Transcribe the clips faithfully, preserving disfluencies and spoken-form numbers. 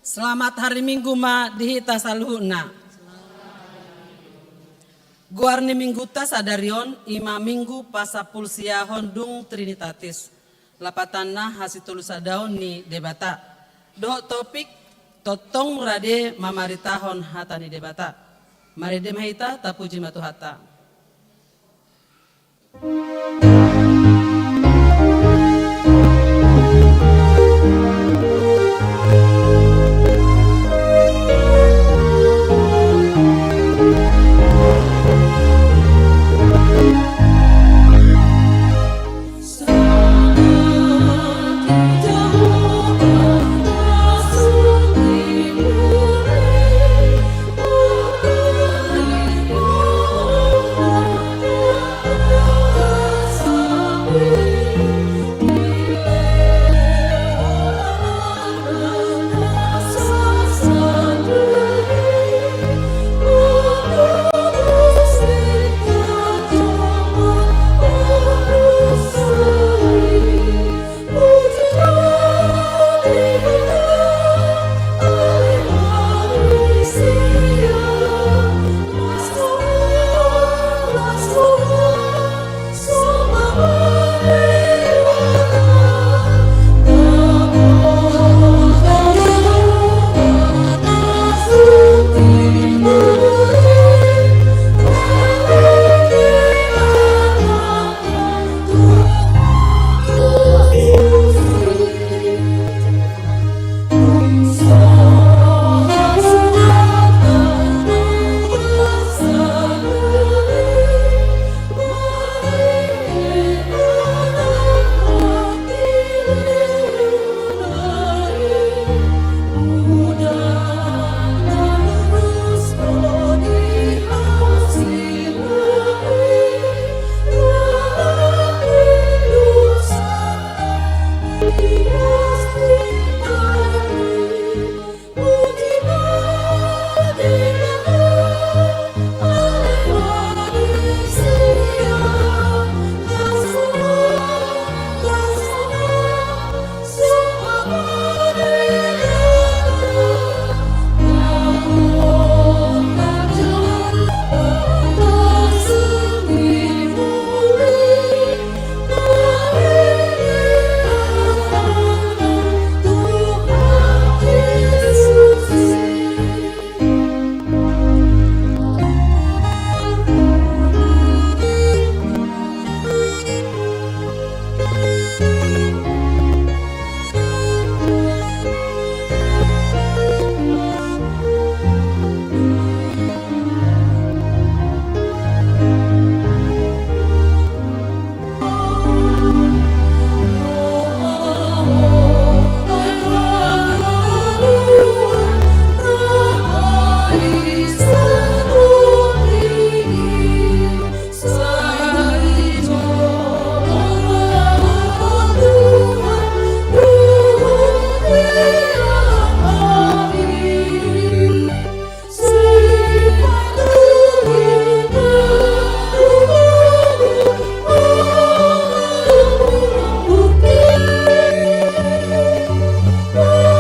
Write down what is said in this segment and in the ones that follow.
Selamat hari Minggu ma di hita saluhutna. Goar ni Mingguta sadari on i ma Minggu Pasapulsiahon dung Trinitatis, lapatanna hasitolusadaon ni Debata. Dohot topik: Tongtong rade mamaritahon hata ni Debata. Marende ma hita, tapuji ma Tuhanta.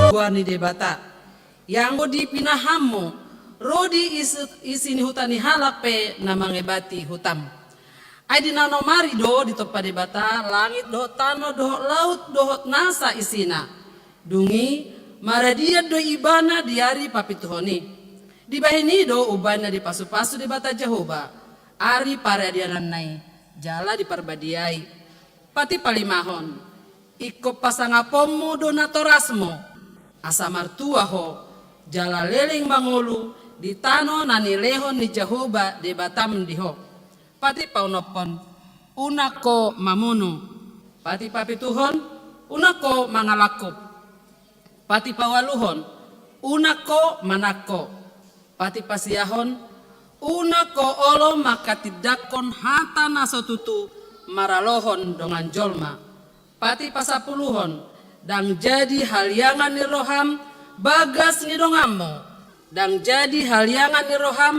Goar ni Debata. Ia anggo di pinahanmu, ro di isi, isi ni huta ni halak pe na mangebati hutam. Ai di nanomari do ditompa Debata langit dohot tano dohot laut dohot nasa isina. Dung i maradian do Ibana di ari papituhon i. Dibahen i do umbahen na dipasupasu Debata Jahowa ari paradiananna i, jala diparbadiai. Pati palimahon, ingkon pasangaponmu do natorasmu, asa martua ho, jala leleng mangolu di tano na nilehon ni Jahowa Debatam di ho. Pati paonomhon, unang ho mamunu. Pati papituhon, unang ho mangalangkup. Pati paualuhon, unang ho manangko. Pati pasiahon, unang ho olo manghatindanghon hata na so tutu maralohon dongan jolma. Pati pasampuluhon, ndang jadi haliangan ni roham bagas ni donganmu, ndang jadi haliangan ni roham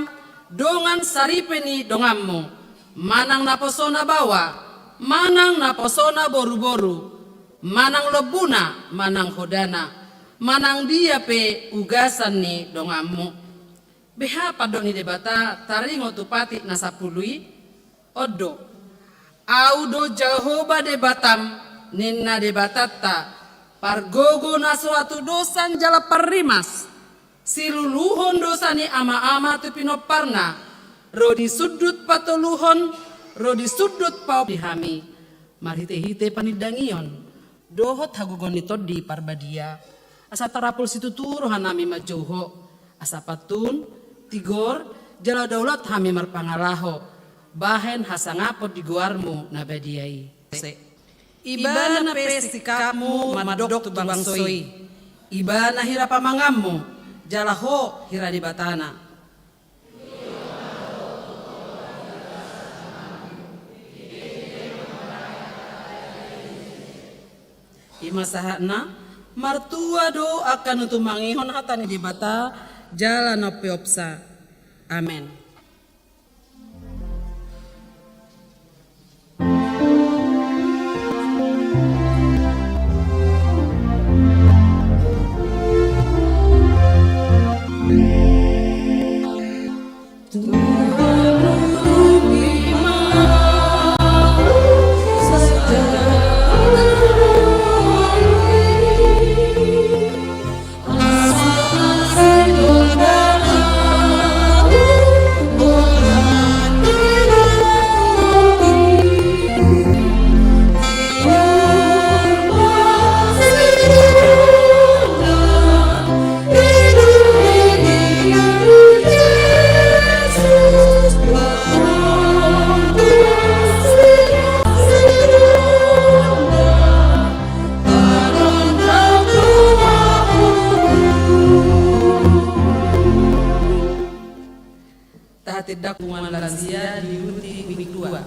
dongan saripe ni donganmu, manang naposona baoa, manang naposona boruboru, manang lombuna, manang hodana. manang dia pe ugasan ni donganmu. Beha pandok ni Debata taringot tu patik na sampulu i? On do: Ahu do Jahowa Debatam, ninna Debatanta, pargogo na so hatudosan jala parrimas. Siluluhon dosa ni ama-ama tu pinomparna, ro di sundut patoluhon, ro di sundut paopat di hami, marhite-hite panindangion dohot hagogoon ni Tondi Parbadia, asa tarapul situtu rohanami manjou Ho, asa pantun, tigor, jala daulat hami marpangalaho bahen hasangapon di goarmu na badia i. Ibana pe sikapmu mandok tu bangso i, ibana hira pamanganmu, jala Ho hira Debatana. I ma sahatna. Martua do angka na tumangihon hata ni Debata jala na umpeopsa. Amen. Tahatindangkon lansia di Uti Wiktua.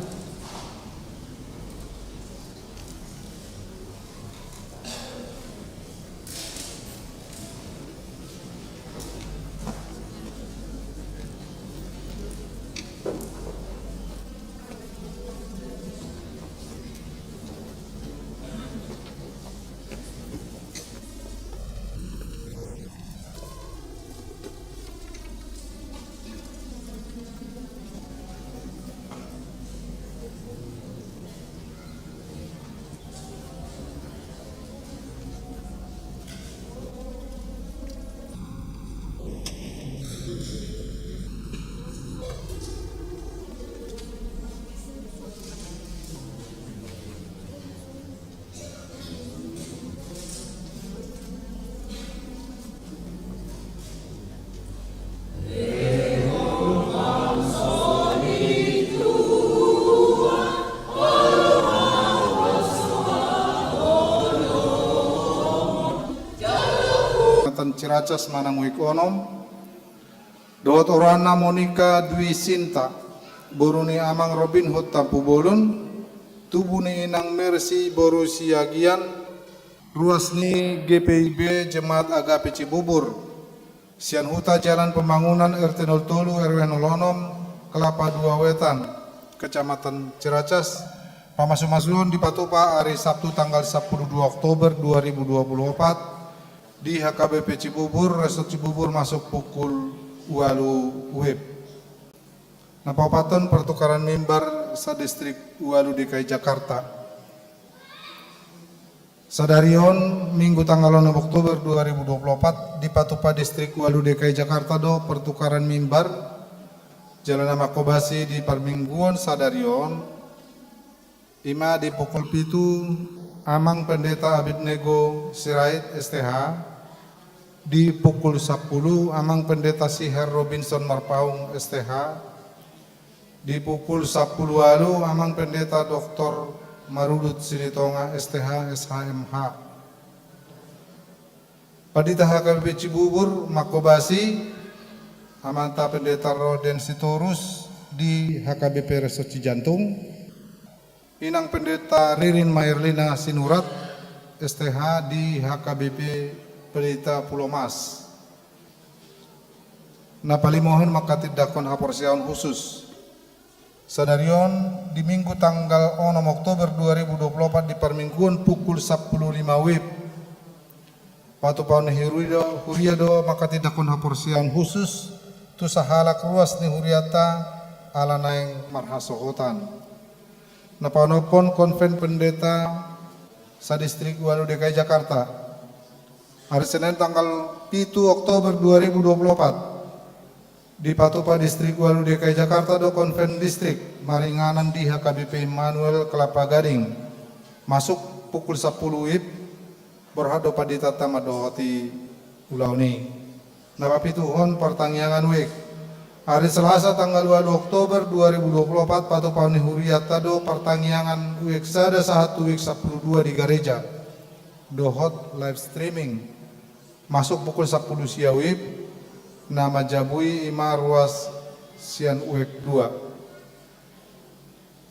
Kecamatan Ciracas manang Uik Onom, dohot oroanna Monika Dwi Sinta, boru ni Amang Robin Hud Tampubolon, tubu ni Inang Mercy boru Siagian, ruas ni G P I B Jemaat Agape Cibubur, sian Huta Jalan Pembangunan, R T nol tolu, R W nol onom, Kelapa Dua Wetan, Kecamatan Ciracas. Pamasu-masuon dipatupa ari Sabtu tanggal sampulu dua Oktober dua ribu dua puluh opat di H K B P Cibubur, Resort Cibubur, masuk pukul ualu WIB. Na paopathon, pertukaran mimbar sa-Distrik Ualu D K I Jakarta. Sadari on, Minggu tanggal onom Oktober dua ribu dua puluh opat, dipatupa Distrik Ualu D K I Jakarta do pertukaran mimbar. Jala na manghobasi di parmingguon sadari on, i ma di pukul pitu, Amang Pendeta Abednego Sirait, S T H, di pukul sampulu, Amang Pendeta Sihar Robinson Marpaung, S T H, di pukul sampulu ualu, Amang Pendeta Doktor Marudut Silitonga, S T H, S H M H. Pandita H K B P Cibubur manghobasi, Amanta Pendeta Roden Sitorus di H K B P Resort Cijantung, Inang Pendeta Ririn Mairlina Sinurat, S T H, di H K B P Pelita Pulomas. Na palimohon, manghatindangkon haporseaon khusus. Sadari on, di Minggu tanggal onom Oktober dua ribu dua puluh opat, di parmingguon pukul sampulu lima WIB, Patupaon ni huria do, huria do manghatindanghon haporseaon khusus tu sahalak ruas ni hurianta ala naeng marhasohotan. Na paonomhon Konven Pendeta sa-Distrik Ualu D K I Jakarta. Ari Senin tanggal pitu Oktober dua ribu dua puluh opat, dipatupa Distrik Ualu D K I Jakarta do Konven Distrik maringanan di H K B P Immanuel Kelapa Gading, masuk pukul sampulu WIB. Borhat do panditanta mandohoti ulaon i. Na papituhon, partangiangan wijk. Ari Selasa tanggal ualu Oktober dua ribu dua puluh opat, patupaon ni hurianta do partangiangan wijk sada sahat tu wijk sampulu dua di gareja dohot live streaming, masuk pukul sampulu sia WIB. Na manjabui i ma ruas sian wijk dua.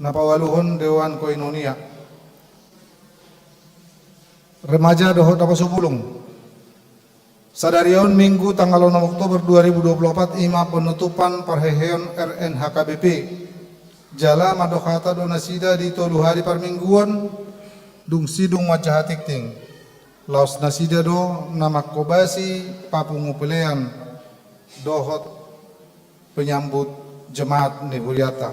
Na paualuhon, Dewan Koinonia, remaja dohot naposo bulung. Sadari on Minggu tanggal onom Oktober dua ribu dua puluh opat i ma penutupan parheheon R N H K B P. Jala mandok hata do nasida di tolu hali parmingguon, dung sidung manjaha tingting. Laos nasida do na manghobasi papungu pelean dohot penyambut jemaat ni hurianta.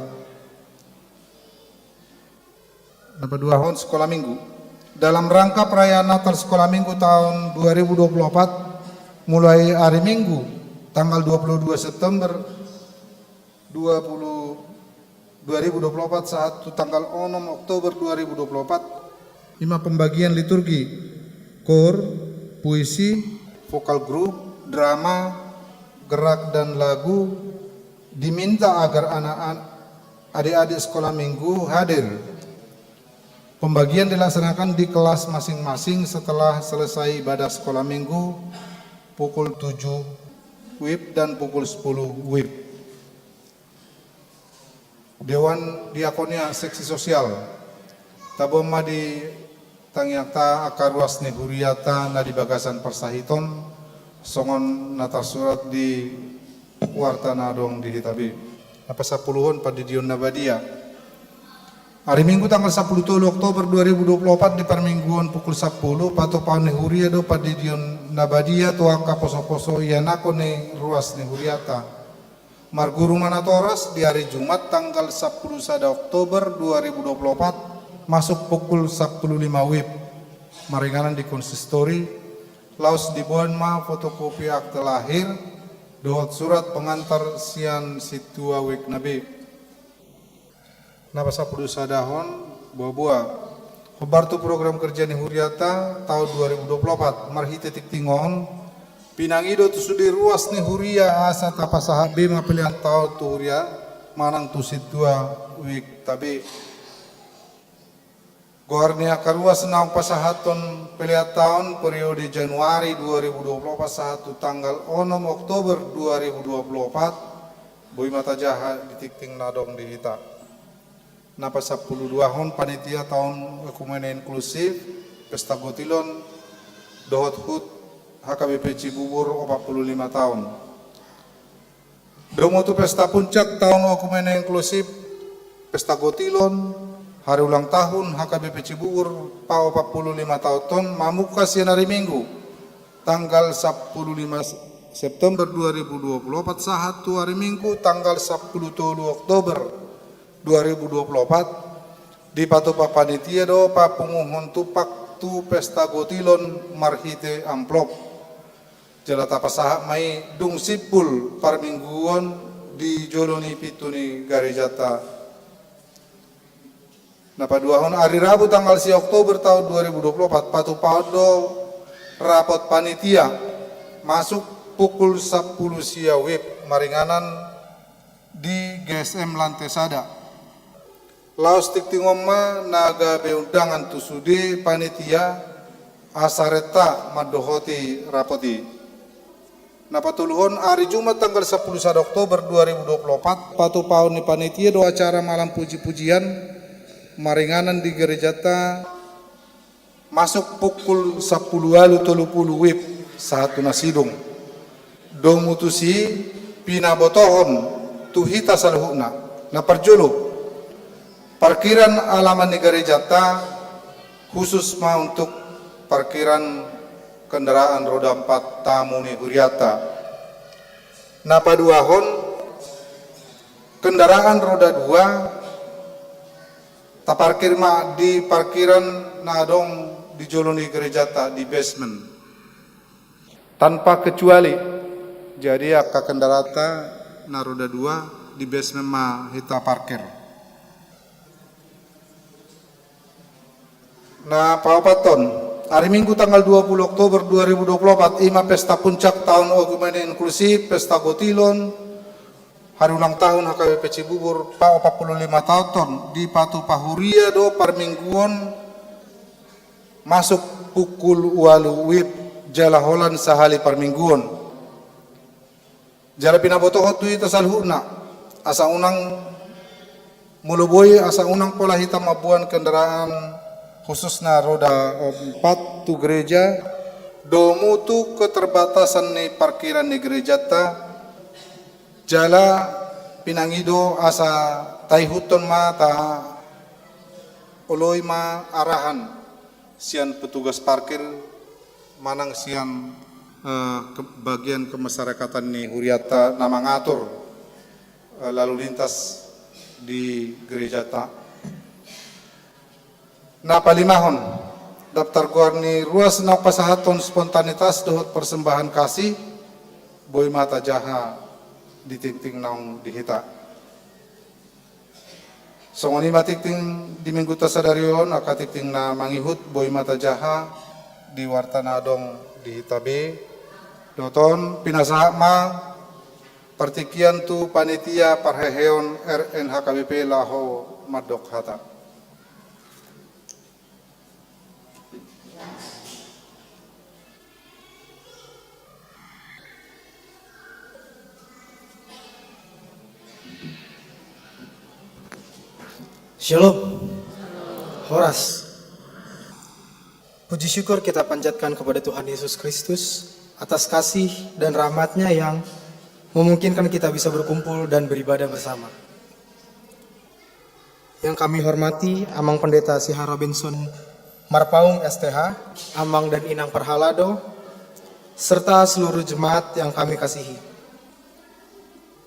Na paduahon, Sekolah Minggu. Dalam rangka perayaan Natal Sekolah Minggu tahun dua ribu dua puluh opat, mulai ari Minggu tanggal dua puluh dua September dua puluh, dua ribu dua puluh opat sahat tu tanggal onom Oktober dua ribu dua puluh opat, i ma pembagian liturgi, koor, puisi, vokal grup, drama, gerak dan lagu, diminta agar anak-anak, adik-adik Sekolah Minggu hadir. Pembagian dilaksanakan di kelas masing-masing setelah selesai ibadah Sekolah Minggu pukul tujuh WIB dan pukul sepuluh WIB. Dewan Diakonia Seksi Sosial. Taboan ma di tangiangta angka ruas ni hurianta na di bagasan parsahiton, songon na tarsurat di warta na adong di hita be. Na pasampuluhon, Pandidion na Badia. Ari Minggu tanggal sampulu tolu Oktober dua ribu dua puluh opat di parmingguon pukul sampulu, patupaon ni huria do Pandidion na Badia tu angka poso-poso ianakhon ni ruas ni hurianta. Marguru ma natoras di ari Jumat tanggal sampulu sada Oktober dua ribu dua puluh opat, masuk pukul sampulu lima WIB, maringanan di konsistori, laos diboan ma fotokopi akte lahir dohot surat pengantar sian sintua wijk na be. Na pasampulu sadahon, boa-boa. Hombar tu program kerja ni hurianta taon dua ribu dua puluh opat, marhite tingting on, pinangido tu sude ruas ni huria asa tapasahat be ma pelean taon tu huria manang tu sintua wikta be. Goar ni angka ruas naung pasahathon pelean taon periode Januari dua ribu dua puluh opat sahat tu tanggal onom Oktober dua ribu dua puluh opat, boi ma tajaha di tingting na adong di hita. Na pasampulu duahon, panitia taon ekumene inklusif, pesta gotilon, dohot hut H K B P Cibubur opat pulu lima taon. Domu tu pesta puncak taon ekumene inklusif, pesta gotilon, hari ulang tahun H K B P Cibubur paopat pulu lima taon on mamungka sian ari Minggu, tanggal sampulu lima September dua ribu dua puluh opat sahat tu ari Minggu, tanggal sampulu tolu Oktober dua ribu dua puluh opat, dipatupa panitia do papunguhon tumpak tu pesta gotilon marhite amplop. Jala tapasahat ma i dung simpul parmingguon di jolo ni pintu ni garejanta. Na paduahon, ari Rabu tanggal sia Oktober taon dua ribu dua puluh opat, patupaon do rapot panitia, masuk pukul sampulu sia wib, maringanan di G S M lante sada. Laos tingting on ma na gabe undangan tu sude panitia asa renta mandohoti rapot i. Na patoluhon, ari Jumat tanggal sampulu sada Oktober dua ribu dua puluh opat, patupaon ni panitia do acara malam puji-pujian maringanan di garejanta, masuk pukul sampulu ualu tolu pulu wib sahat tu na sidung. Domu tusi pinabotohon tu hita saluhutna. Na parjolo, parkiran alaman ni garejanta, khusus ma untuk parkiran kendaraan roda empat tamu ni huriata. Na paduahon, kendaraan roda dua taparkir ma di parkiran na adong di jolo ni gerejata di basement. Tanpa kecuali, jadi angka kendarata na roda dua di basement ma hita parkir. Na paopathon, hari Minggu tanggal dua puluh Oktober dua ribu dua puluh empat, ima pesta puncak taon ogumen inklusif, pesta gotilon, hari ulang tahun H K B P Cibubur, paopat puluh lima taon, dipatupa huria do parmingguon masuk pukul ualu wib jala holan sahali parmingguon. Jala pinabotohon tu hita saluhutna, asa unang molo boi, asa unang pola hita mamboan kendaraan khususna roda empat tu gereja, domu tu keterbatasan ni parkiran ni gerejata, jala pinangido asa taihuthon ma ta oloi ma arahan sian petugas parkir manang sian, eh, ke-, bagian kemasyarakatan ni huriata na mangatur, eh, lalu lintas di gerejata. Na palimahon, daftar goar ni ruas na pasahathon spontanitas dohot persembahan kasih, boi ma tajaha di tingting naung di hita. Songon i ma tingting di mingguta sadari on, angka tingting na mangihut boi ma tajaha di warta na adong di hita be. Dohot on pinasahat ma partingkian tu panitia parheheon R N H K B P laho mandok hata. Shalom. Horas. Puji syukur kita panjatkan kepada Tuhan Yesus Kristus atas kasih dan rahmat-Nya yang memungkinkan kita bisa berkumpul dan beribadah bersama. Yang kami hormati Amang Pendeta Sihar Robinson Marpaung S T H, Amang dan Inang Parhalado, serta seluruh jemaat yang kami kasihi.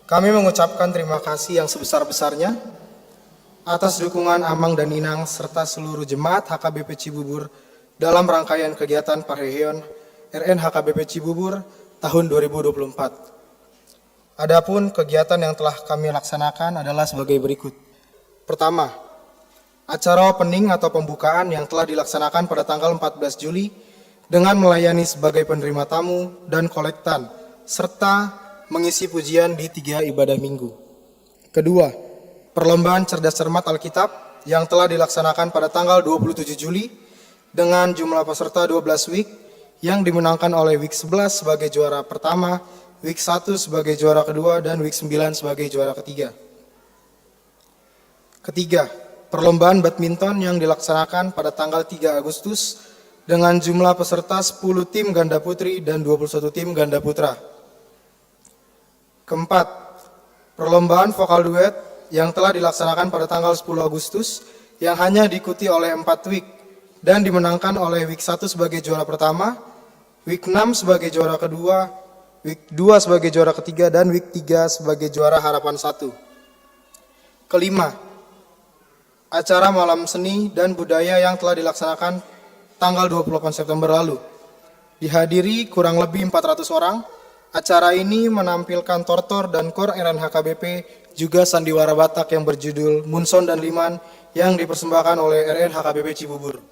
Kami mengucapkan terima kasih yang sebesar-besarnya atas dukungan Amang dan Inang serta seluruh jemaat H K B P Cibubur dalam rangkaian kegiatan parheheon R N H K B P Cibubur tahun dua ribu dua puluh empat. Adapun kegiatan yang telah kami laksanakan adalah sebagai berikut. Pertama, acara opening atau pembukaan yang telah dilaksanakan pada tanggal empat belas Juli dengan melayani sebagai penerima tamu dan kolektan, serta mengisi pujian di tiga ibadah minggu. Kedua, perlombaan cerdas cermat Alkitab yang telah dilaksanakan pada tanggal dua puluh tujuh Juli dengan jumlah peserta dua belas wik, yang dimenangkan oleh wik sebelas sebagai juara pertama, wik satu sebagai juara kedua, dan wik sembilan sebagai juara ketiga. Ketiga, perlombaan badminton yang dilaksanakan pada tanggal tiga Agustus dengan jumlah peserta sepuluh tim ganda putri dan dua puluh satu tim ganda putra. Keempat, perlombaan vokal duet yang telah dilaksanakan pada tanggal sepuluh Agustus, yang hanya diikuti oleh empat wik dan dimenangkan oleh wik satu sebagai juara pertama, wik enam sebagai juara kedua, wik dua sebagai juara ketiga, dan wik tiga sebagai juara harapan satu. Kelima, acara malam seni dan budaya yang telah dilaksanakan tanggal dua puluh delapan September lalu. Dihadiri kurang lebih empat ratus orang, acara ini menampilkan tortor dan kor R N H K B P, juga sandiwara Batak yang berjudul Munson dan Liman yang dipersembahkan oleh R N H K B P Cibubur.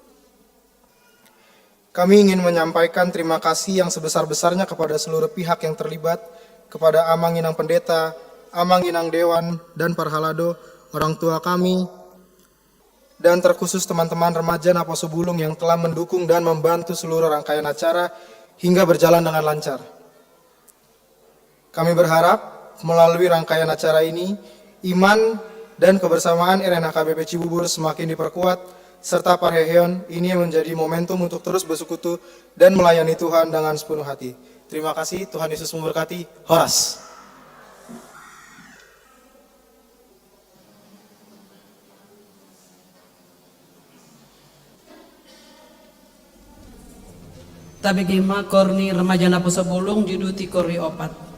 Kami ingin menyampaikan terima kasih yang sebesar-besarnya kepada seluruh pihak yang terlibat, kepada Amang Inang Pendeta, Amang Inang Dewan, dan Parhalado, orang tua kami, dan terkhusus teman-teman remaja Naposo Bulung yang telah mendukung dan membantu seluruh rangkaian acara hingga berjalan dengan lancar. Kami berharap melalui rangkaian acara ini, iman dan kebersamaan R N H K B P Cibubur semakin diperkuat, serta parheheon ini menjadi momentum untuk terus bersekutu dan melayani Tuhan dengan sepenuh hati. Terima kasih, Tuhan Yesus memberkati. Horas. Tabege ma kor ni remaja Naposobulung, diuduti kor ni opat.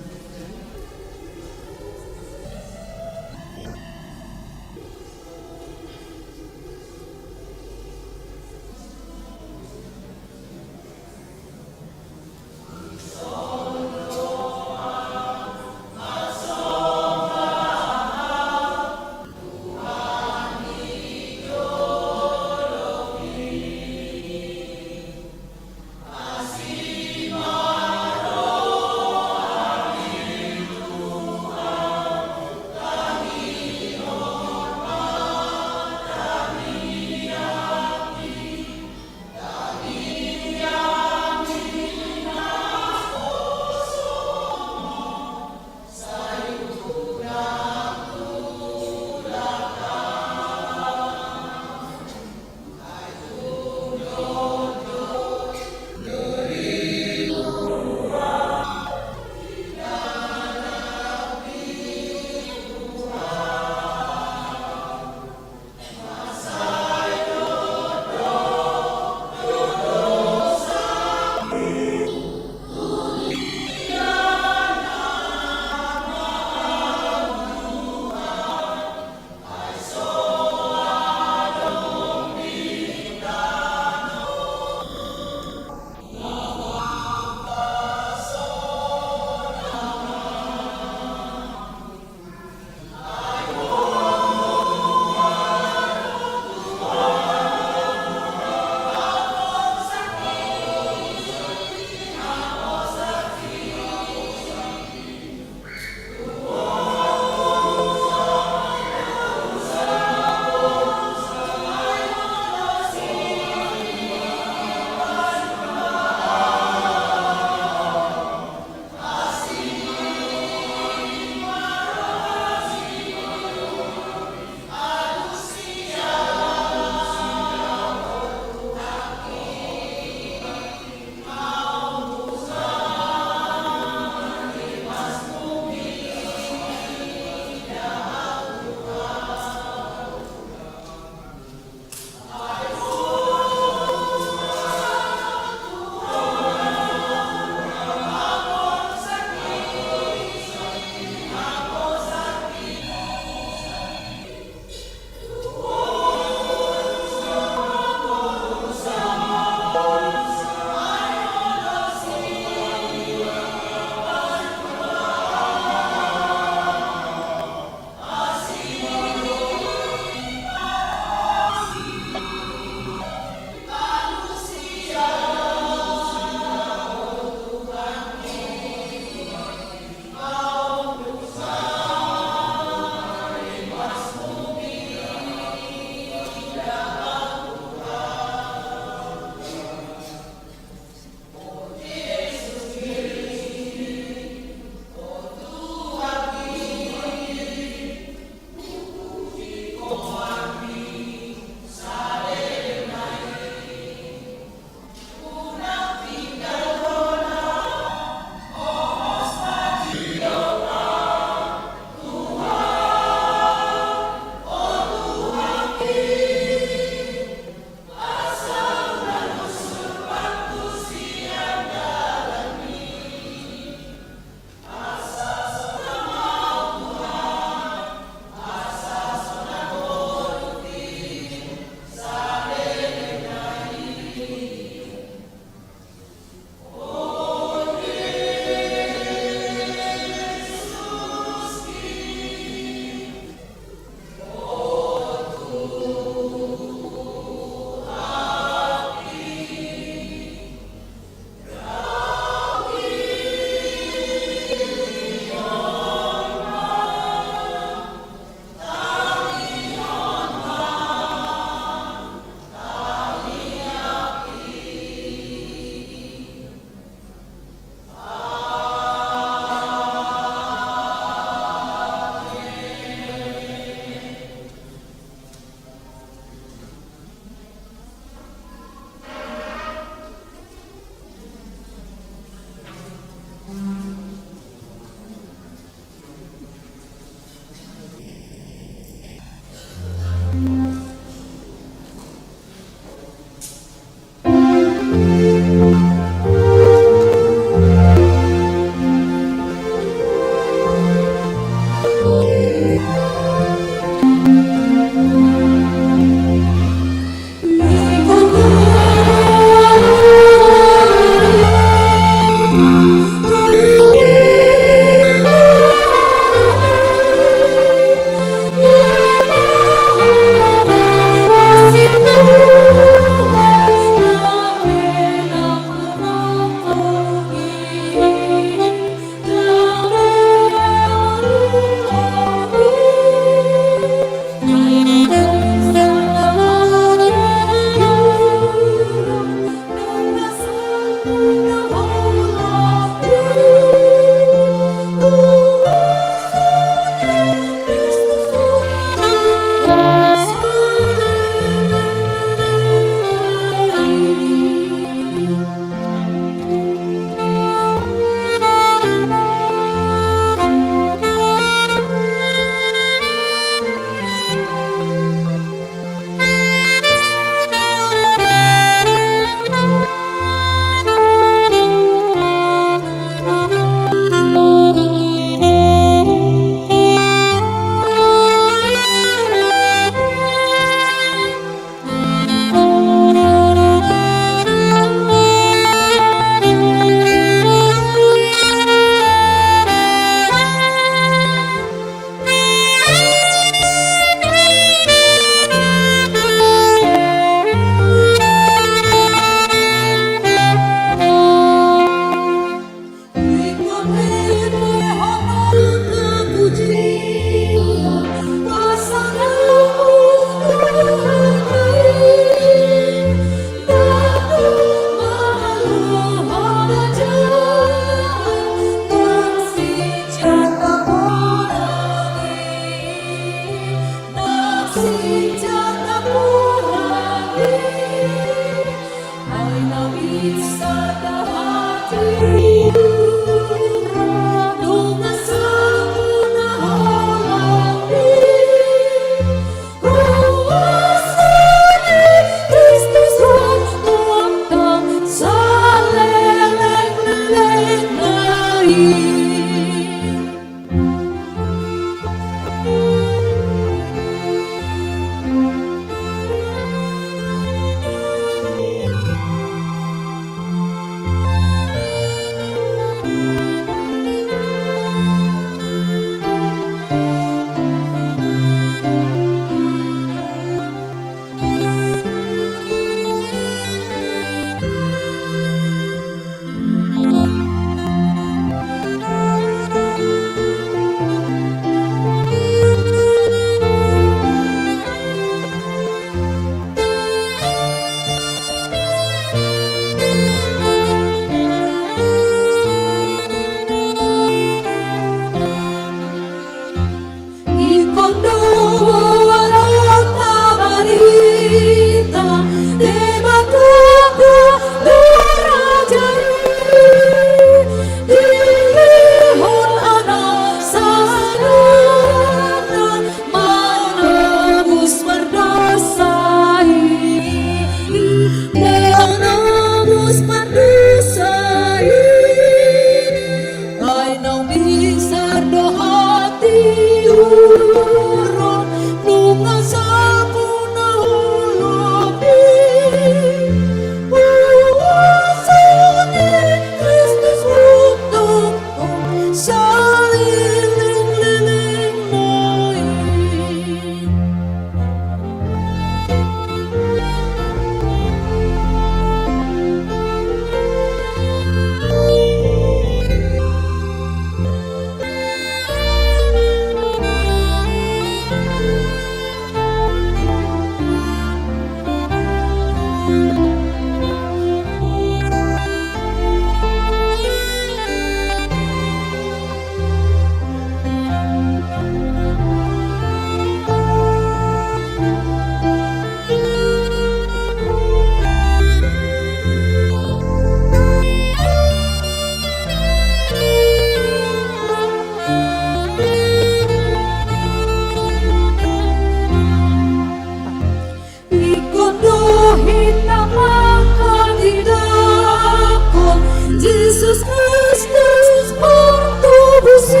Ingkon do hita manghatindanghon Jesus Kristus martubusi.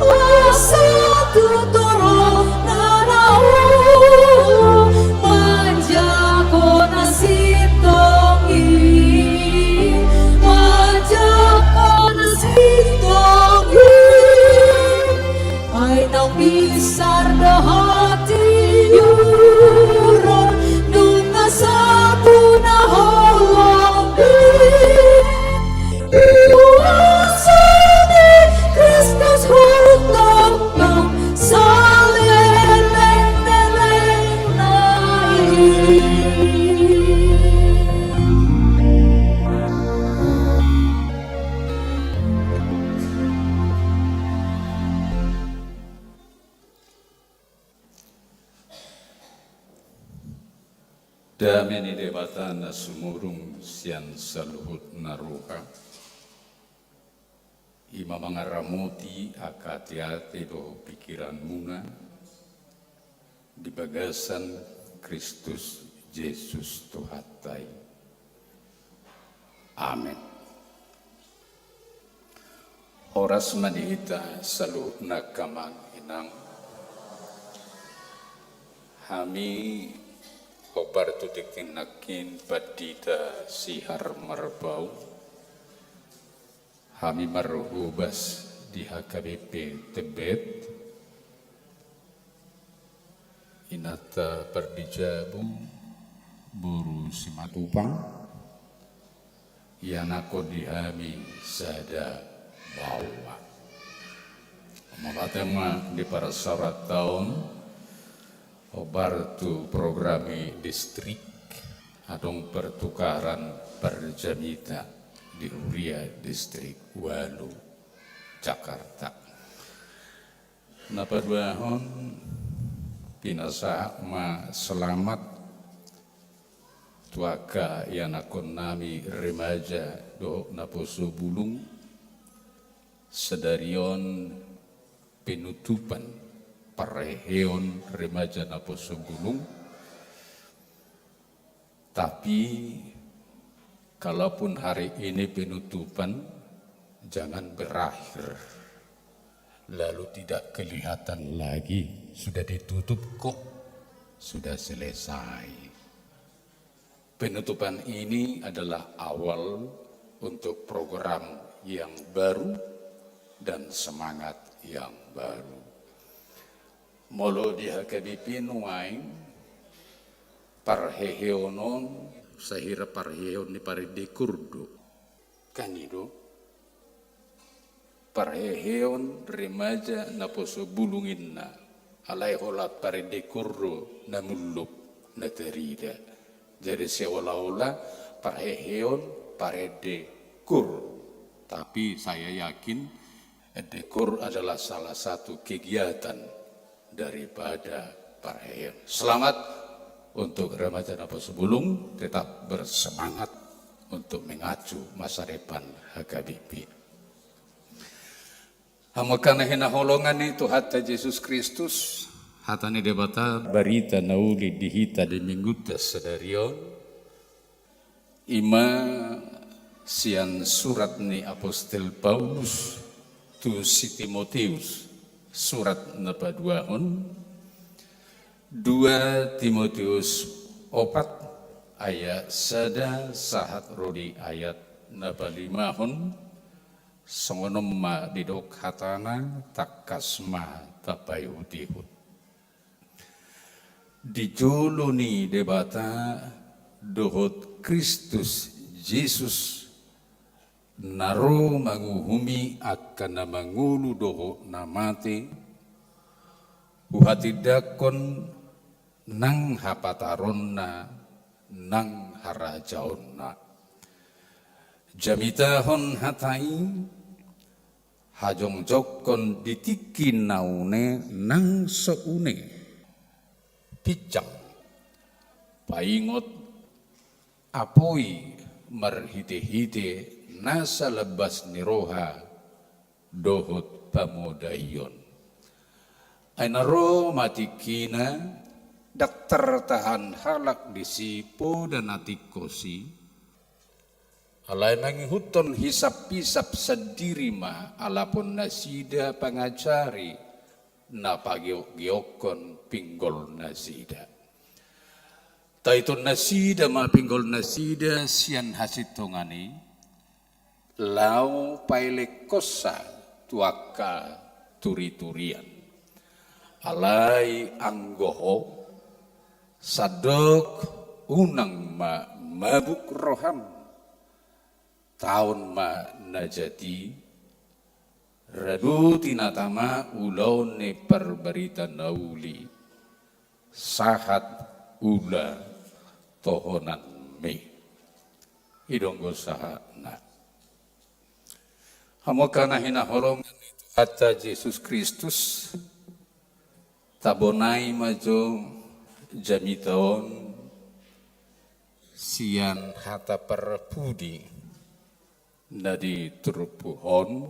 Asa tu torop na olo manjangkon na sintong i, manjangkon na sintong i. Ai naung bisar do hatiuron, nunga sapu na holong i. Kuasa ni Kristus hutompang saleleng-lelengna i. Dame ni Debata na sumurung sian saluhut na roha, i ma mangaramoti angka ateate dohot pingkiranmuna di bagasan Kristus Jesus Tuhanta i. Amen. Horas ma di hita saluhutna, Amang Inang. Hami hombar tu tingki nangkin Pandita Sihar Marbau. Hami marhobas di H K B P Tebet. Inanta Pardijabung, boru Simatupang, ianakhon di hami sada baoa. Mauliate ma di parsaoranta on, hombar tu program i distrik, adong pertukaran parjamita di huria distrik ualu Jakarta. Na paduahon, pinasahat ma selamat Tu angka ianakhonnami remaja dohot naposo bulung, sadari on penutupan parheheon remaja naposo bulung. Tapi kalaupun hari ini penutupan, jangan berakhir lalu tidak kelihatan lagi. Sudah ditutup kok, sudah selesai. Penutupan ini adalah awal untuk program yang baru dan semangat yang baru. Molo di H K B P nuaeng, parheheon on sahira parheheon ni parende kur do. Kan i do? Parheheon remaja naposo bulung inna, alai holan parende kur do na mullup na tarida. Jadi seolah-olah parheheon parende kur. Tapi saya yakin ende kur adalah salah satu kegiatan daripada parheheon. Selamat untuk remaja naposo bulung, tetap bersemangat untuk mengacu masa depan H K B P. Hamu angka na hinaholongan ni Tuhanta Jesus Kristus, hata ni Debata barita na uli di hita di minggunta sadari on, ima sian surat ni apostel Paulus tu si Timoteus, surat na paduahon, dua Timoteus opat ayat sada sahat ro di ayat na palimahon. Songon on ma didok hatana, tangkas ma tapaihut-ihut. Di jolo ni Debata dohot Kristus Jesus, na ro manguhumi angka na mangolu dohot na mate, huhatindangkon nang hapataronna nang harajaonna. Jamitahon hata i, hajongjongkon di tingki na une nang so une. Pinjang, paingot, apoi marhite-hite nasa lambas ni roha dohot pamodaion. Ai na ro ma tingkina, ndang tartahan halak disi poda na tingkos i, alai mangihuthon hisap-hisap sandiri ma alapon nasida pangajari na pageok-geokkon pinggol nasida. Taitun nasida ma pinggol nasida sian hasintongan i, laho paelekkonsa tu angka turi-turian. Alai anggo ho, sandok unang ma mabuk roham. Taon ma na jat i, radoti na tama ulaon ni parbarita na uli, sahat ula tohonanmi. I do anggo sahatna. Hamu angka na hinaholongan ni Tuhanta Jesus Kristus, tabonai ma jo jamita on sian hata parpudi na di turpuk on,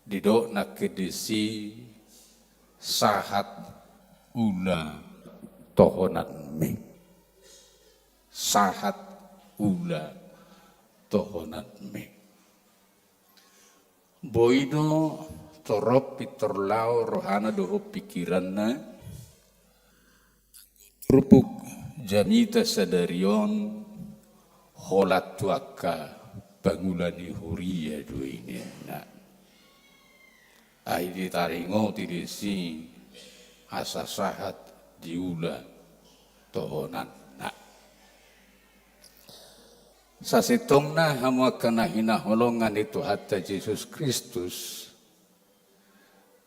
didok nangkin disi sahat ula tohonanmi. Sahat ula tohonanmi. Boi do torop pintor lao rohana dohot pingkiranna, turpuk jamita sadari on holan tu angka pangula ni huria do i ninna. Ai ditaringoti disi asa sahat di ula tohonanna. Sasintongna hamu angka na hinaholongan ni Tuhanta Jesus Kristus,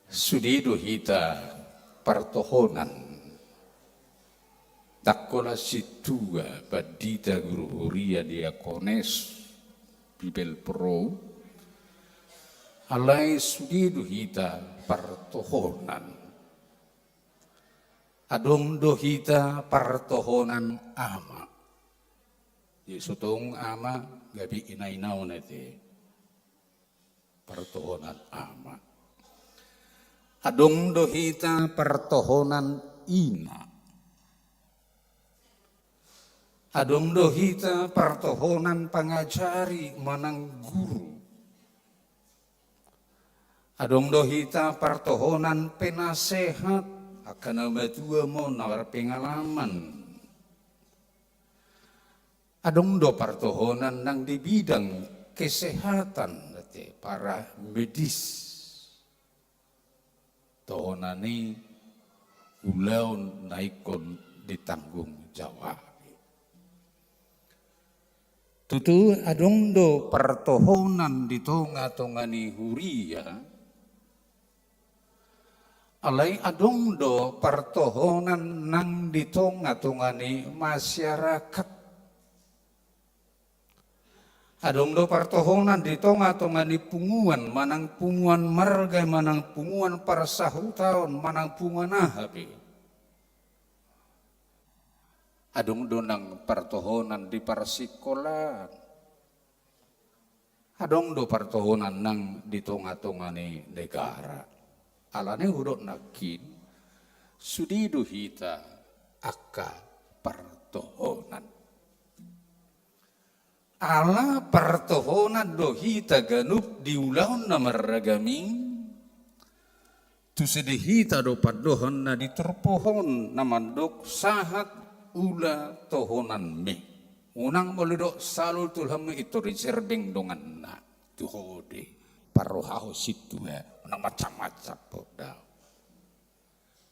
sude do hita partohonan. Ndang holan sintua, pandita, guru huria, diakones, bibelvrouw, alai sude do hita partohonan. Adong do hita partohonan ama. Jadi so tung ama gabe ina-inaon ate. Partohonan ama. Adong do hita partohonan ina. Adong do hita partohonan pangajari manang guru. Adong do hita partohonan penasehat, angka na matua ma on na marpengalaman. Adong do partohonan nang di bidang kesehatan, ate, para medis. Tohonan i ulaon na ingkon ditanggung jawab. Tutu adong do partohonan di tonga-tonga ni huria, alai adong do partohonan nang di tonga-tonga ni masyarakat. Adong do partohonan di tonga-tonga ni punguan, manang punguan marga, manang punguan parsahutaon, manang punguan aha pe. Adong do nang partohonan di parsikolaan. Adong do partohonan nang di tonga-tonga ni negara. Alani hudok nangkin, sude do hita angka partohonan. Ala partohonan do hita ganup di ulaon na marragam i, tu sude hita do pandohan na di turpuk on na mandok sahat ula tohonanmi. Unang molo didok salul tu ulaonmi, i tor i serbeng donganna tu ho do i. Parrohahon sintua, unang macam-macam poda.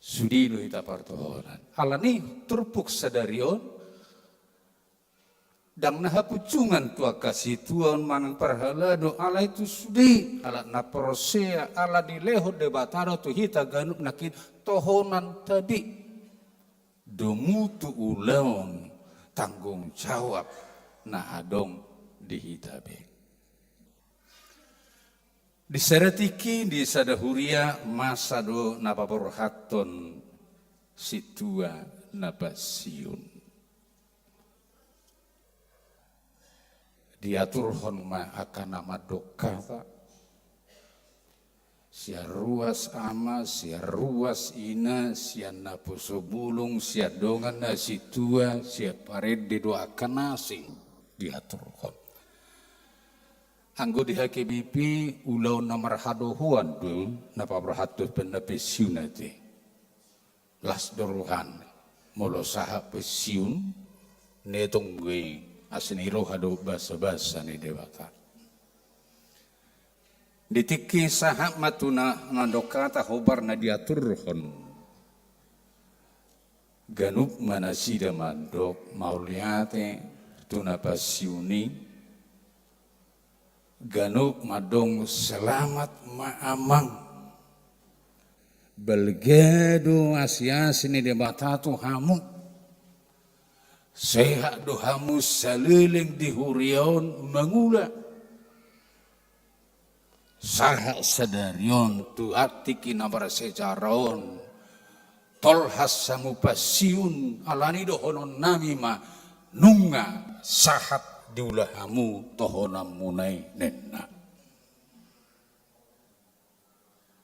Sude do hita partohonan. Alani turpuk sadari on, ndang na hapunjungan tu angka sintua on manang parhalado, alai tu sude, ala na porsea, ala dilehon Debata do tu hita ganup nangkin tohonan tabi. Domu tu ulaon tanggung jawab na adong di hita be. Di sada tingki, di sada huria, masa do na paborhathon sintua na pensiun. Diaturhon ma angka na mandok hata. Sian ruas ama, sian ruas ina, sian naposo bulung, sian dongan na sintua, sian parende dohot angka na asing diaturhon. Anggo di H K B P, ulaon na marhadohoan do na paborhathon pe na pensiun ate. Las do rohana molo sahat pensiun, na tong be asi ni roha dohot basa-basa ni Debata. Di tingki sahat ma tu na mandok hata, hombar na diaturhon ganup ma nasida mandok mauliate tu na pensiun i. Ganup mandok selamat ma amang. Balga do asi-asi ni Debata tu hamu. Sehat do hamu saleleng di huria on mangula. Sahat sadari on tu tingki na marsejarah on, tolhas hamu pensiun, alani dohononnami ma nunga sahat diula hamu tohonanmuna i, ninna.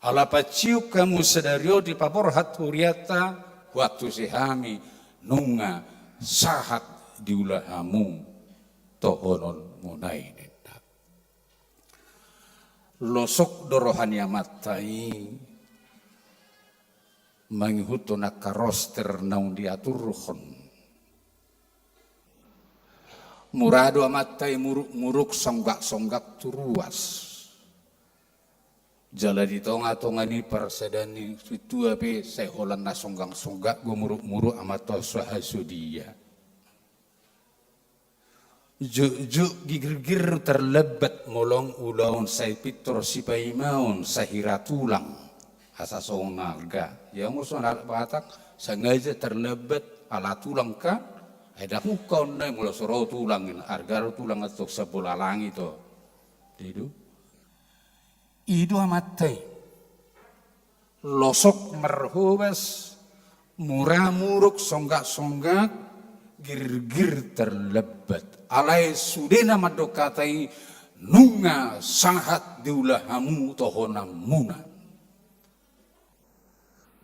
Ala panciuk hamu sadari on dipaborhat hurianta, huantusi hami nunga sahat diula hamu tohonanmuna i, ninna. Losok do roha ni amanta i mangihuthon angka roster naung diaturhon. Mura do amanta i muruk-muruk, songgak-songgak tu ruas. Jala di tonga-tonga ni parsadaan ni sintua pe sai holan na songgak-songgak do muruk-muruk, amanta on so hasodia. Jukjuk girgir terlambat molo ulaon sai pintor sipaimaon, sai hira tulang. Asa songon arga. Ia molo songon halak Batak, sengaja terlambat ala tulang kan. Ai ndang ungkaon na i molo so ro tulang, arga do tulang antong sian bola langit do. Jadi do. I do amanta i. Losok marhobas, mura muruk, songgak-songgak, Girgir terlambat. Alai sude na mandok hata i nunga sahat diula hamu tohonanmuna.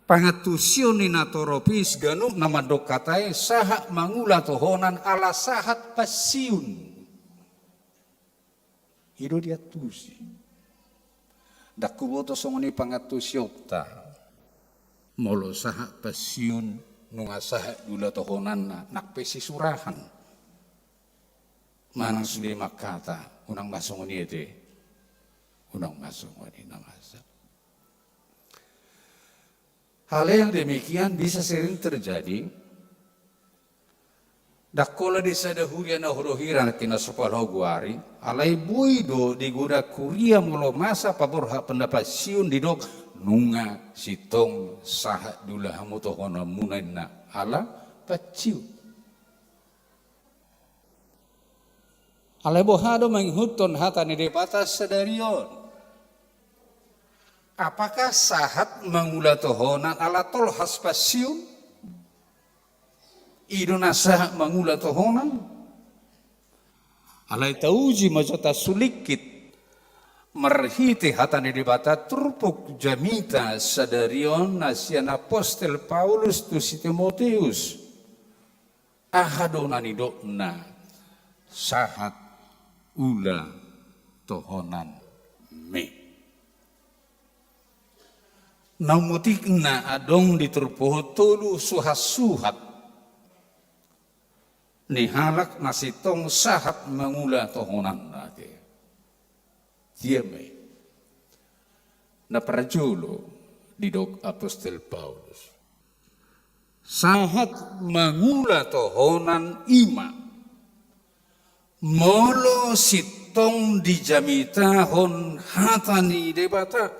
Pangantusion ni natorop i, ganup na mandok hata i sahat mangula tohonan ala sahat pansiun. I do diantusi. Ndang huboto songon i pangantusionta. Molo sahat pansiun, nunga sahat diula tohonanna, nang pe sisurahan. Manang sude mangkata, unang ma songon i ate. Unang ma songon i na masa. Hal yang demikian bisa sering terjadi. Ndang holan di sada huria na huroha i nangkin na so pala huari, alai boi do di godang huria molo masa paborhat na pansiun didok, nunga sintong sahat diula hamu tohonanmuna, ninna, ala pansiun. Alai boha do mangihuthon hata ni Debata sadari on? Apakah sahat mangula tohonan ala tolhas pansiun? I do na sahat mangula tohonan? Alai tauji ma jo tasulingkit marhite hata ni Debata turpuk jamita sadari on na sian apostel Paulus tu si Timoteus. Aha do na nidokna sahat ula tohonan me? Na mutikna adong di turpuk on tolu suhatsuhat ni halak na sintong sahat mangula tohonanna, ate. Dia me? Na parjolo didok apostel Paulus. Sahat mangula tohonan i ma molo sintong dijamitahon hata ni Debata.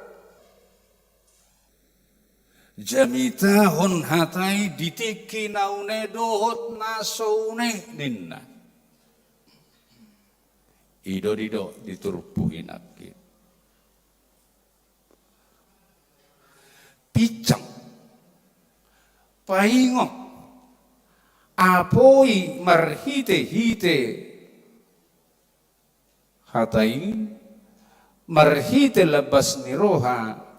Jamitahon hata i di tingki na une dohot na so une, ninna. I do didok di turpuk i nangkin. Pinsang, paingot, apoi marhitehite hata i, marhite lambas ni roha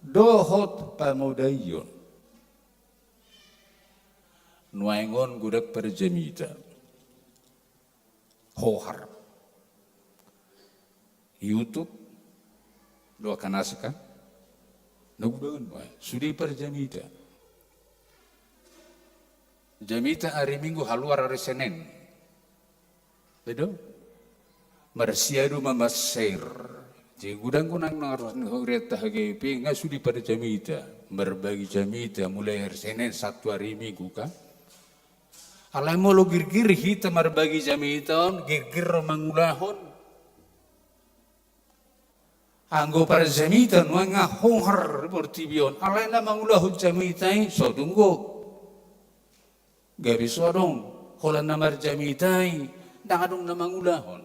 dohot pamodaion. Nuaeng on godang parjamita hohar. YouTube, doa kanasika, na godang ma sude parjamita. Jamita ari Minggu haluar ari Senen. Bedo? Marsiadu ma mar-share. Jadi godang-godang na harus ni hurianta H G P nga sude parjamita. Marbagi jamita mulai ari Senen, Sabtu, ari Minggu kan. Alai molo girgir hita marbagi jamita on, girgir ro mangulahon. Anggo parjamita nuaeng nga hohar portibi on, alai na mangulahon jamita i so dung do. Gabe so adong holan na marjamita i, ndang adong na mangulahon.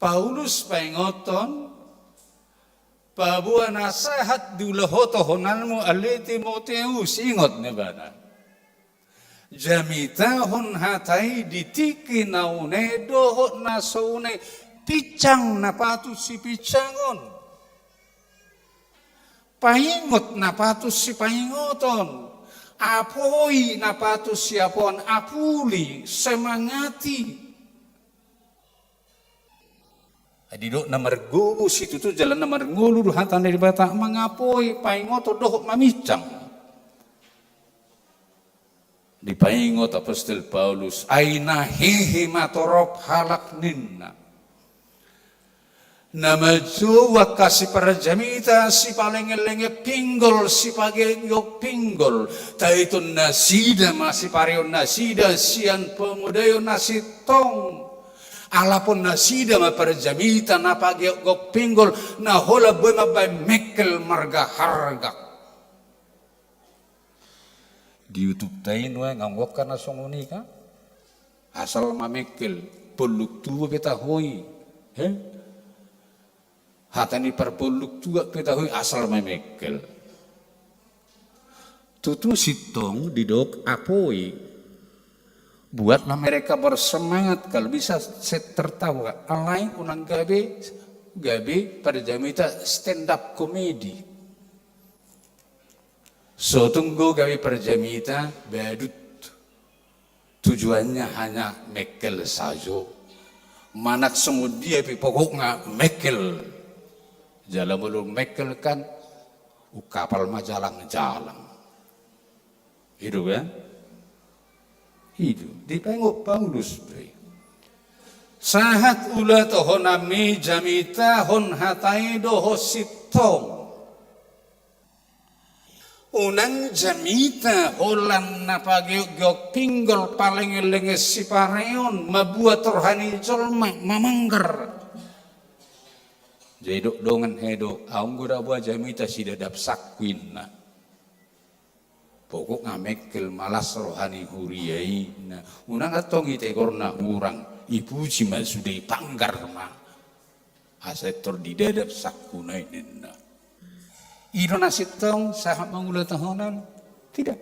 Paulus paingothon, paboa na sahat diula ho tohonanmu ale Timoteus, ingot na ibana. Jamitahon hata i di tingki na une dohot na so une, pinsang na patut sipinsangkon. Paingot na patut sipaingoton, apoi na patut siapoon, apuli, semangati. Didok na margogo situtu jala na marngolu do hata ni Debata mangapoi, paingoton dohot maminsang. Dipaingot apostel Paulus, ai na hehe ma torop halak ninna. Na manjou angka siparjamita, sipalengelenge pinggol, sipageok pinggol, taiton nasida ma sipareon nasida sian pamodaion na sintong. Alapon nasida ma parjamita na pageok pinggol, na holan boi mambaen mengkel marga harga. Di YouTube ta i nuaeng anggo angka na songon i kan. Asal mamengkel, polluk tua pe taho i. He? Hata ni parpolluk tua pe taho i, asal mamengkel. Tutu sintong didok apoi. Buatlah mereka bersemangat, kalau bisa tertawa. Alai unang gabe, gabe parjamita stand up comedy. So tung do gabe parjamita badut. Tujuannya hanya mekkel sajo. Manang songon dia pe pokokna mekkel. Jala molo mekkel kan, ungkapal ma jalang-jalang. I do kan? I do. Dipaingot Paulus do i. Sahat ulaonta on, ami jamitahon hata i dohot sintong. Unang jamita holan na pageok-geok pinggol, palengen-lengen sipareon, mambuat roha ni jolma mamanggar. Jadi dok dongan he do, aung do da boha jamita sidadap sangku inna. Pokokna mekkel ma las roha ni huria i, na unang antong itegor na hurang, ipuji ma sude, ipanggar ma. Asa tor didadap sangkuna i ninna. I do na sintong sahat mangula tohonan? Tidak.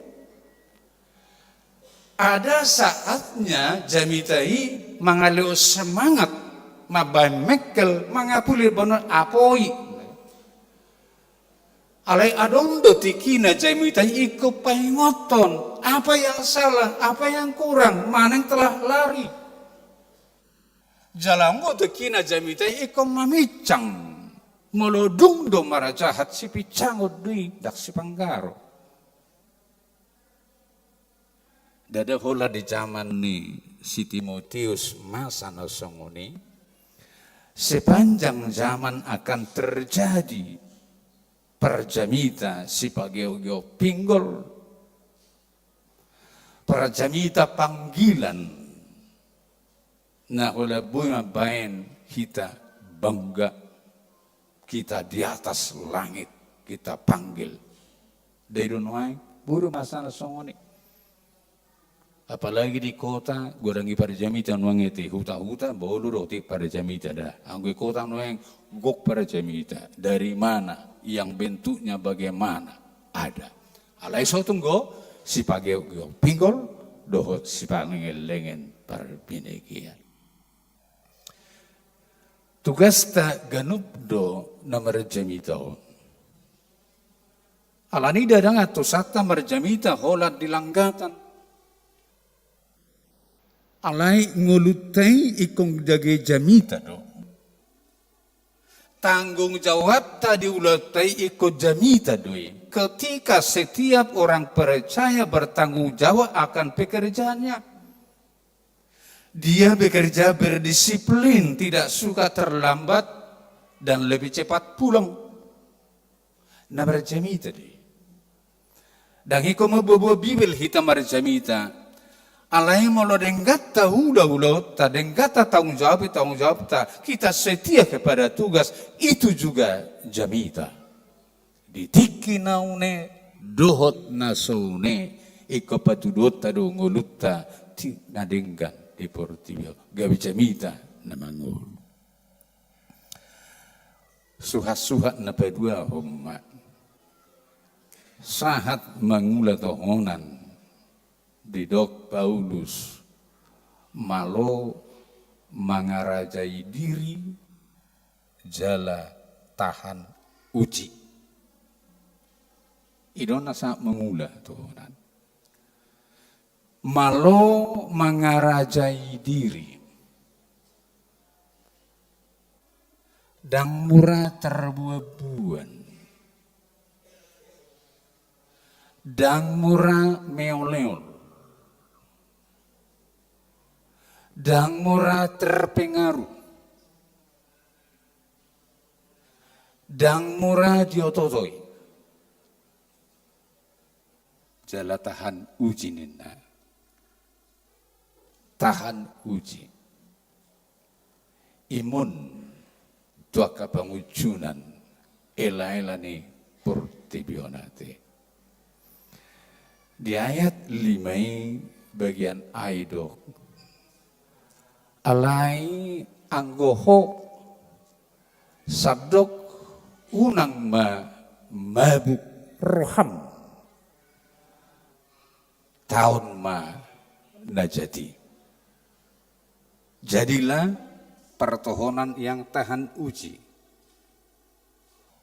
Ada saatnya jamita i mangalehon semangat, mambahen mekkel, mangapuli bonar apoi. Alai adong do tingkina jamita i ingkon paingothon, apa yang salah, apa yang kurang, mana yang telah lari. Jala adong do tingkina jamita i ingkon mamincang, molo dung do marajahat sipincangon do i, ndang sipanggaro. Ndada holan di jaman ni si Timotius masa na songon i, sepanjang zaman akan terjadi parjamita sipageok-geok pinggol, parjamita panggilan. Na holan boi mambahen hita bangga, kita di atas langit, kita panggil. Ndai do nuaeng, boi do masa na songon i. Apalagi di kota, godang i parjamita nuaeng i, di huta-huta, boi do dohot i parjamita da. Anggo i kota nuaeng, gok parjamita. Dari mana, yang bentuknya bagaimana, ada. Alai so tung do sipageok-geok pinggol dohot sipalengen-lengen parbinegean. Tugasta ganup do na marjamita on. Alani i ndada antusanta marjamita holan di langgatan. Alai ngolunta i ingkon gabe jamita do. Tanggung jawabta di ulaonta i ingkon jamita do i. Ketika setiap orang percaya bertanggung jawab akan pekerjaannya. Dia bekerja berdisiplin, tidak suka terlambat, dan lebih cepat pulang. Na marjamita do i. Ndang ingkon mamboaboa Bibel hita marjamita. Alai molo denggan taula ulaonta, denggan tatanggung jawab tanggung jawabta, kita setia kepada tugas, itu juga jamita. Di tingki na une dohot na so une, ingkon patuduhonta do ngolunta, tingki na denggan di portibi on, gabe jamita na mangolu. Suhat-suhat na paduahon ma. Sahat mangula tohonan, didok Paulus, malo mangarajai diri jala tahan uji. I do na sahat mangula tohonan. Malo mangarajai diri. Ndang mura tarbuanbuan. Ndang mura meoleol. Ndang mura terpengaruh. Ndang mura diototoi. Jala tahan uji ninna. Tahan uji. Imum tu angka pangunjunan elaela ni portibi on ate. Di ayat lima i bagian a i didok. Alai anggo ho sandok unang ma mabuk roham. taon ma na jadi. Jadilah pertohonan yang tahan uji.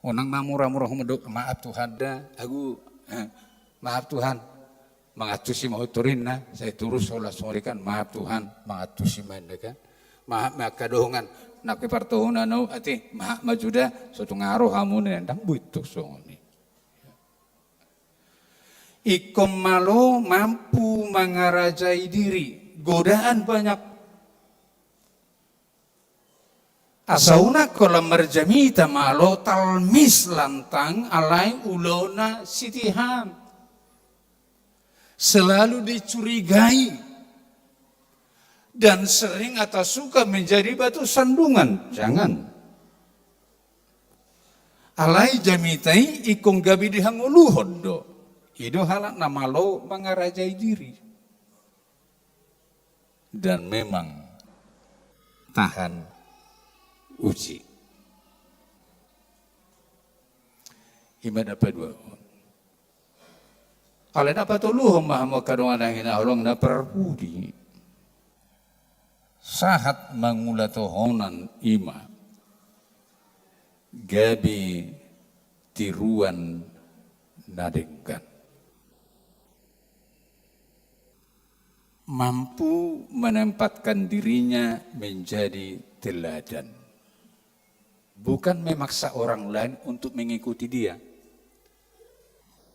Unang ma mura-mura ho mandok, "Maaf Tuhan da, agu, eh, maaf Tuhan." Mangantusi ma ho torinna, sai turus holan songon i kan, "Maaf Tuhan," mangantusi ma inna kan. "Maaf ma angka dongan, nangkin partohonan au, ate, maaf ma jo da, so tung ro hamu," ninna, ndang boi tong songon i. Ingkon malo mampu mangarajai diri, godaan banyak. Asa unang holan marjamita malo talmis lantang alai ulaonna sitihan. Selalu dicurigai dan sering atau suka menjadi batu sandungan. Jangan. Alai jamita i ingkon gabe dihangoluhon do. I do halak na malo mangarajai diri. Dan memang tahan uji. I ma na paduahon. Alai na patoluhon ma hamu angka dongan na hinaholongan na parpudi. Sahat mangula tohonan i ma gabe tiruan na denggan. Mampu menempatkan dirinya menjadi teladan. Bukan memaksa orang lain untuk mengikuti dia.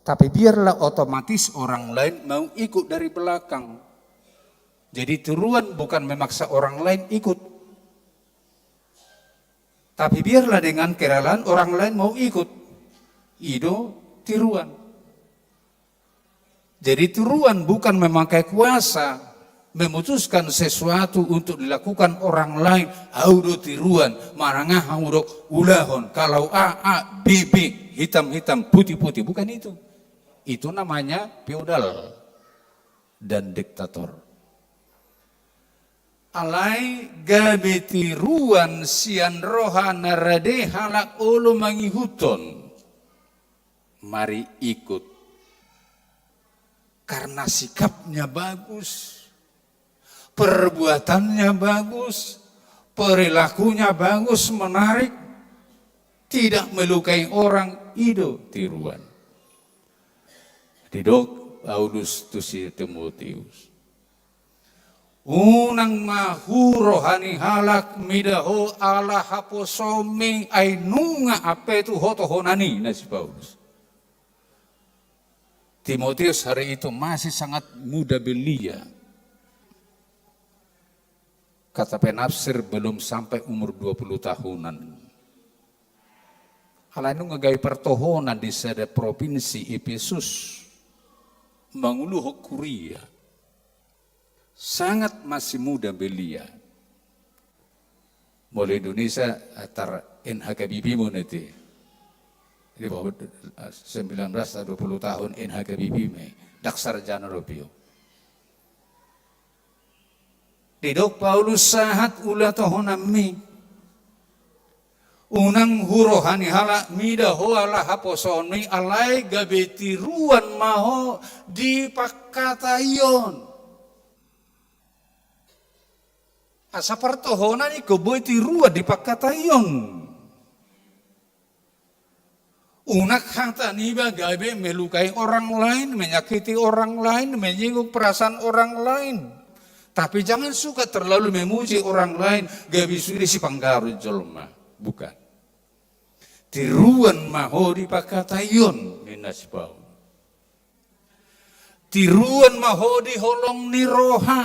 Tapi biarlah otomatis orang lain mau ikut dari belakang. Jadi tiruan bukan memaksa orang lain ikut. Tapi biarlah dengan keralaan orang lain mau ikut. I do tiruan. Jadi tiruan bukan memakai kuasa, memutuskan sesuatu untuk dilakukan orang lain. Au do tiruan, manang aha hudok ulahon, kalau A, A, B, B, hitam, hitam, putih, putih. Bukan itu. Itu namanya feodal dan diktator. Alai gabe tiruan sian roha na rade halak olo mangihuthon. Mari ikut. Karena sikapnya bagus, perbuatannya bagus, perilakunya bagus, menarik, tidak melukai orang, i do tiruan. Didok Paulus tu si Timoteus. Unang ma huroha ni halak mida ho ala haposomi ai nunga ampe tu ho tohonan i, na si Paulus. Timoteus hari itu masih sangat muda belia. Kata penafsir belum sampai umur dua puluh tahunan. Alai nunga gabe partohonan di sada provinsi Efesus. Manguluhon kuria. Sangat masih muda belia. Molo Indonesia, eh, tar N H K B P muna i. Di bawah, eh, sembilan belas atau dua puluh tahun N H K B P ma i. Ndang sarjana dope. Didok Paulus sahat ula tohonanmi. Unang huroha ni halak mida ho ala haposomi alai gabe tiruan ma ho di pangkataion. Asa partohonan ingkon boi tiruan di pangkataion. Unang hata niba gabe melukai orang lain, menyakiti orang lain, menyinggung perasaan orang lain. Tapi jangan suka terlalu memuji orang lain, gabe sude sipanggaru jolma. Bukan. Tiruan ma ho di pangkataion, ninna si Paulus. Tiruan ma ho di holong ni roha.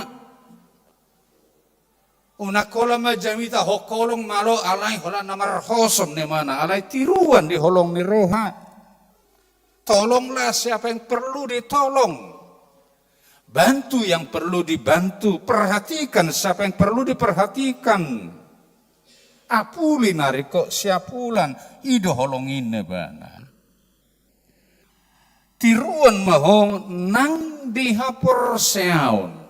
Unang holan ma jamita ho holong malo alai holan na marhosom ni mana, alai tiruan di holong ni roha. Tolonglah siapa yang perlu ditolong. Bantu yang perlu dibantu, perhatikan siapa yang perlu diperhatikan. Apuli na ringkot siapulan, i do holong i ibana. Tiruan ma ho nang di haporseaon.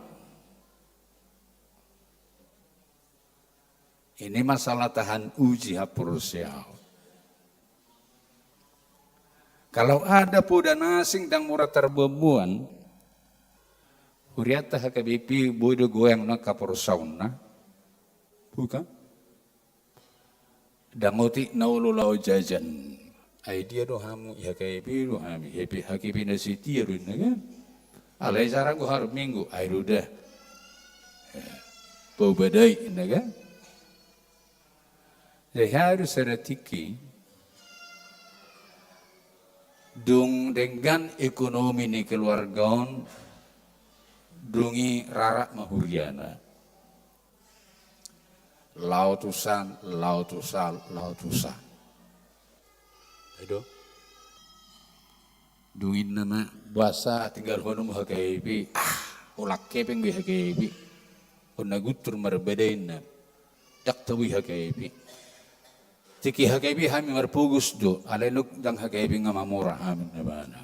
Ini masalah tahan uji haporseaon. Kalau ada poda na asing ndang mura tarboanboan, Hurianta H K B P boi do goyang na haporsaonna. Bukan? Ndang otik na olo laho jajan. Ai dia do hamu, H K B P do hami, H K B P na setia do inna kan. Alai jarang do hari Minggu, ai do da. Paubadai inna kan. Jadi harus ada tiki. Dung denggan ekonomi ni keluarga on, dung i rarat ma huriana. Laho tu san, laho tu san, laho tu san. Edo. Dung inna ma, boasa tinggalhononmu H K B P? Ah, holan hepeng be H K B P. Hona guntur marbadai inna. Ndang tabo i H K B P. Tiki H K B P hami marpogos do, alai nunga ndang H K B P nga mamora hami na bana.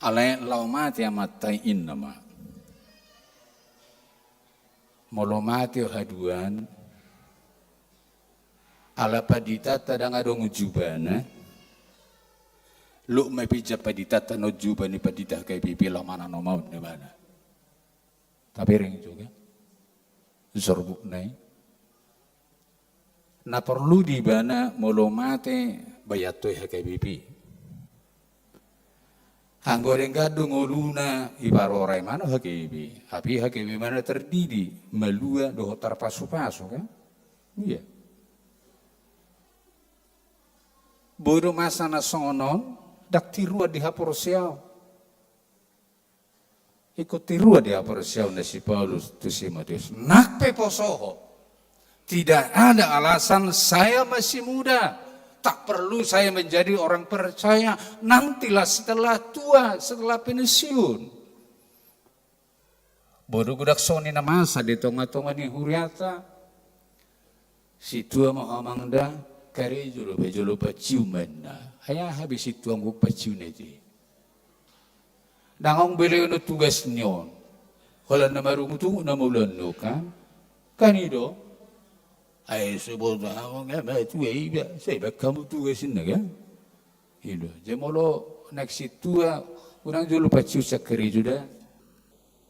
Alai laho mate amanta i inna ma. Molo mate haduan, ala panditanta ndang adong jubana, luk ma pinjam panditanta na on juba ni pandita H K B P laho manang na on na bana. Tabereng juga sorbukna i. Na porlu di ibana molo mate, baen tu H K B P. Anggo denggan do ngoluna, iparorot ma na H K B P. Tapi H K B P ma na tardidi, malua dohot tarpasupasu kan? Iya. Boi do masa na songon on, ndang tiruan di haporseaon. Ingkon tiruan di haporseaon na si Paulus tu si Timoteus. Nang pe poso ho, tidak ada alasan saya masih muda. Tak perlu saya menjadi orang percaya. Nantilah setelah tua, setelah pensiun. Boi do godang songon i na masa di tonga-tonga ni huriata. Sintua ma ho amang da, karejo do pe jolo paciu ma inna. Ai aha be sintua anggo paciu na i? Ndang adong be lehonon tugas ni on. Holan na marungutungut na mauliate on kan. Kan i do. Ai so boto hamu nga matua iba, sai baen hamu tugas inna kan. I do. Jadi molo naeng sintua, unang jolo paciu sian karejo da.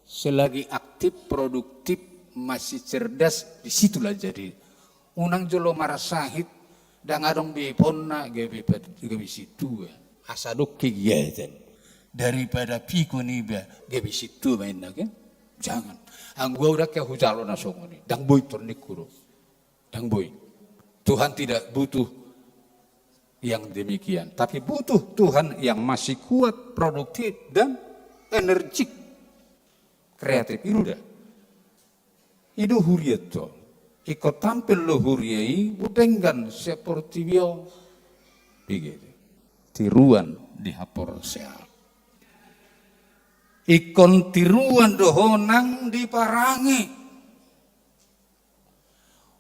Selagi aktif, produktif, masih cerdas, di situlah jadi. Unang jolo marsahit, ndang adong be iponna, gabe pad-, gabe sintua. Asa adong kegiatan. Daripada pikun iba, gabe sintua ma inna kan. Jangan. Anggo au ndang hujalo na songon i. Ndang boi tor ningku do. Ndang boi. Tuhan tidak butuh yang demikian. Tapi butuh Tuhan yang masih kuat, produktif, dan energik. Kreatif. I do da. I do hurianta. Ingkon tampil do huria i, boi denggan sian portibi on. Begitu. Tiruan di haporseaon. Ingkon tiruan do ho nang di parange.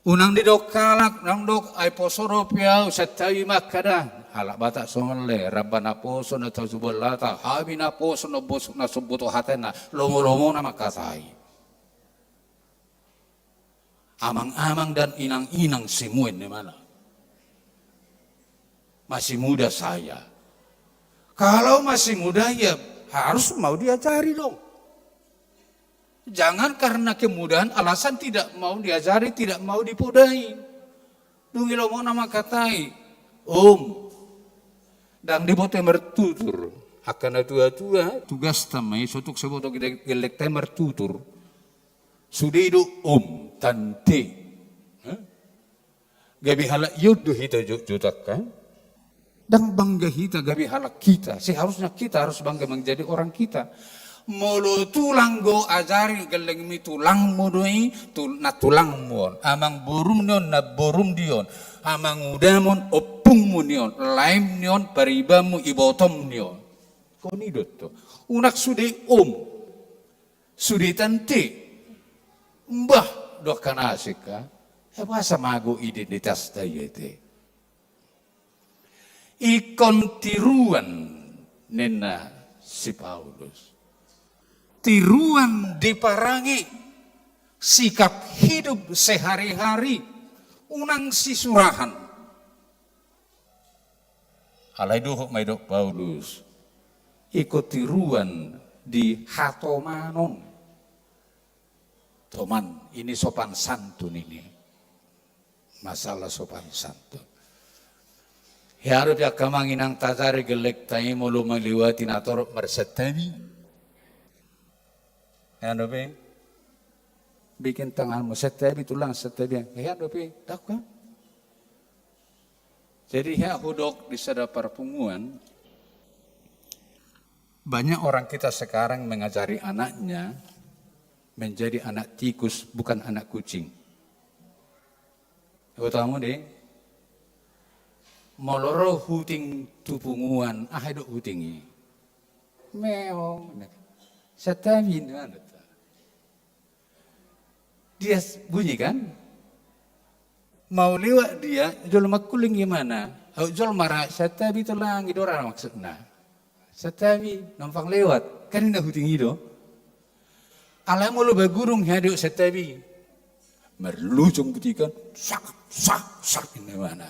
Unang didok halak, unang didok, ai poso dope au, santabi ma angka da. Halak Batak songon i, ramba na poso na tau tu balata, hami na poso na bos-, na somboto hatana, lomo-lomona ma angka da i. Amang-amang dan inang-inang semua ini mana? Masih muda saya. Kalau masih muda, ya harus mau diajari dong. Jangan karena kemudahan alasan tidak mau diajari, tidak mau dipodai. Dung i lomona ma angka da i. Om. Ndang diboto i martutur. Angka na tua-tua, tugasta ma i, so tung so diboto gellengta i martutur. Sude i do om, tante. Hah? Gabe halak i on do hita jo-, jotangka. Ndang bangga hita gabe halak kita. Seharusnya kita harus bangga menjadi orang kita. Molo tulang do ajari gellengmi, tulangmu do i, tul-, na tulangmu on. Amang borum ni on, na borum di on. Amang udam on, ompungmu ni on. Laem ni on, paribanmu, ibotom ni on. Kon i do tu. Unang sude om. Sude tante. Mbah do angka na asing ka. E boasa mago identitasta i ate. Ingkon tiruan ninna si Paulus. Tiruan di parange, sikap hidup sehari-hari, unang sisurahan. Alai dohot ma didok Paulus. Ingkon tiruan di hatomanon. Toman, ini sopan santun ini. Masalah sopan santun. Hea dope angka amang inang tajari gellengta i molo maliwati na torop marsantabi. Hea dope? Bikin tanganmu santabi, tulang santabi. Hea dope? Dang kan? Jadi hea hudok di sada parpunguan, banyak orang kita sekarang mengajari anaknya menjadi anak tikus, bukan anak kucing. Huboto hamu do i, molo ro huting tu punguan, aha do huting i? Meong. Santabi, ninna. Dia s-, bunyi kan? Mau lewat dia, jolo mangkuling imana. Au jolo mara, santabi tulang, i do ra maksudna. Santabi, numpang lewat. Kan ninna huting i do. Alai molo bagurung hea do santabi. Marlujung butikan, sak, sak, sak, ninna imana.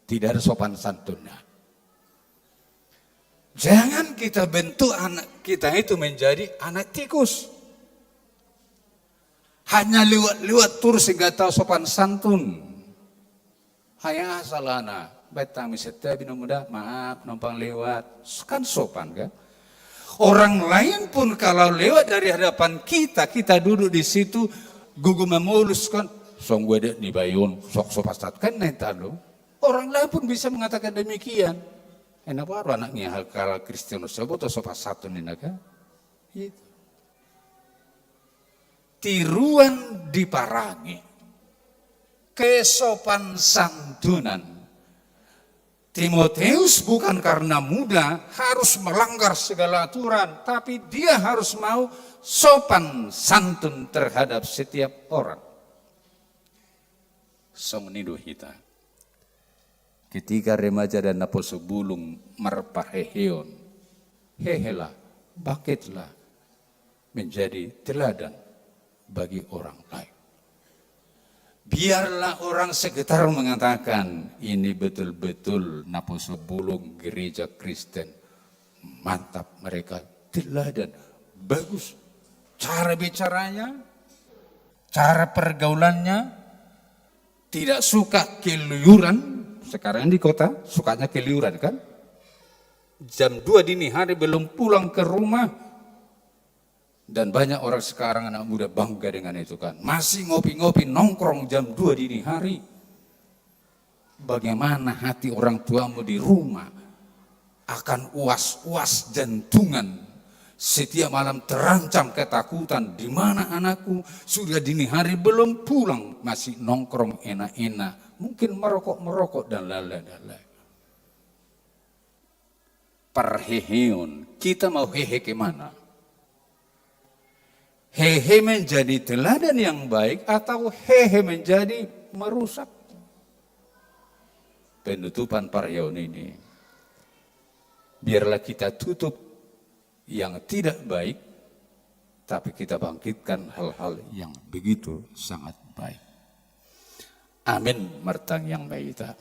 Tidak ada sopan santunnya. Jangan kita bentuk anak kita itu menjadi anak tikus. Hanya lewat-lewat torus, nggak tahu sopan santun. Hea, aha salahna? Baen tangan santabi, namuda, maaf, numpang lewat. Kan sopan kan? Orang lain pun kalau lewat dari hadapan kita, kita duduk di situ, gogo mamolus kan, songon adat ni bayu on, sok sopan santun. Kan ninna do. Orang lain pun bisa mengatakan demikian. Enak baru anaknya hal Kristian, sebut sopan santun ninna kan? Itu. Tiruan di parange. Kesopan santunan. Timoteus bukan karena muda harus melanggar segala aturan, tapi dia harus mau sopan santun terhadap setiap orang. Songon i do hita. Ketika remaja dan naposo bulung marpaheheon, hehelah, bangkitlah, menjadi teladan bagi orang lain. Biarlah orang sekitar mengatakan, "Ini betul-betul naposo bulung gereja Kristen. Mantap mereka, teladan, bagus cara bicaranya, cara pergaulannya, tidak suka keliuran." Sekarang di kota, sukanya keliuran kan? Jam dua dini hari belum pulang ke rumah. Dan banyak orang sekarang, anak muda, bangga dengan itu kan. Masih ngopi-ngopi, nongkrong jam dua dini hari. Bagaimana hati orang tuamu di rumah? Akan was-was jantungan. Setiap malam terancam ketakutan, di mana anakku sudah dini hari belum pulang, masih nongkrong enak-enak. Mungkin merokok-merokok dan lain-lain. Parheheon, kita mau hehe ke mana? Hehe menjadi teladan yang baik atau hehe menjadi merusak? Penutupan parheheon ini, biarlah kita tutup yang tidak baik, tapi kita bangkitkan hal-hal yang begitu sangat baik. Amin. Martangiang ma hita.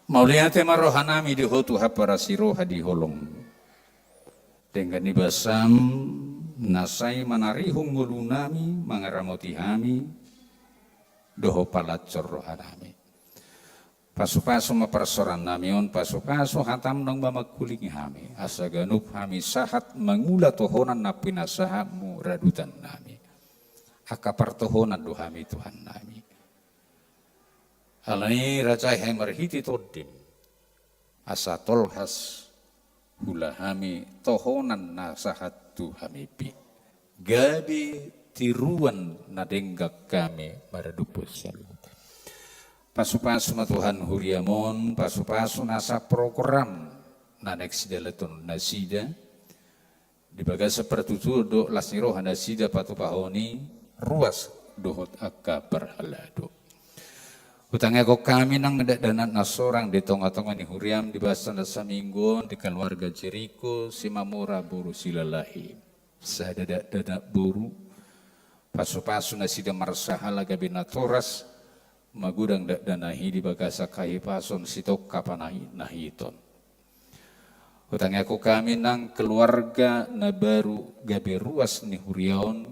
Mauliate ma rohanami di Ho, Tuhan parasi roha di holong. Denggan ni basam na sai manarihon ngolunami, mangaramoti hami dohot palansor rohanami. Pasupasu ma parsaorannami on, pasupasu hatam naung mamangkulingi hami, asa ganup hami sahat mangula tohonan na pinasahatmu radutannami. Angka partohonan do hami, Tuhannami. Alani i rajai hami marhite Tondim, asa tolhas huula hami tohonan na sahat tu hami be. Gabe tiruan na denggan hami maradophon saluhut. Pasupasu ma Tuhan huriam on, pasupasu nasa program na naeng sidalanhon nasida. Di bagasan partuturon dohot las ni roha nasida patupahon i ruas dohot angka parhalado. Hutangiangkon hami nang dakdanak na sorang di tongatonga ni huriam di bagasan saminggu on di keluarga Jeriko Simamora boru Silalahi. Sada dakdanak boru, pasupasu nasida marsahala gabe natoras, magodang dakdanak i di bagasan hahipason sitongka panahinahiton. Hutangiangkon hami nang keluarga na baru gabe ruas ni huria on,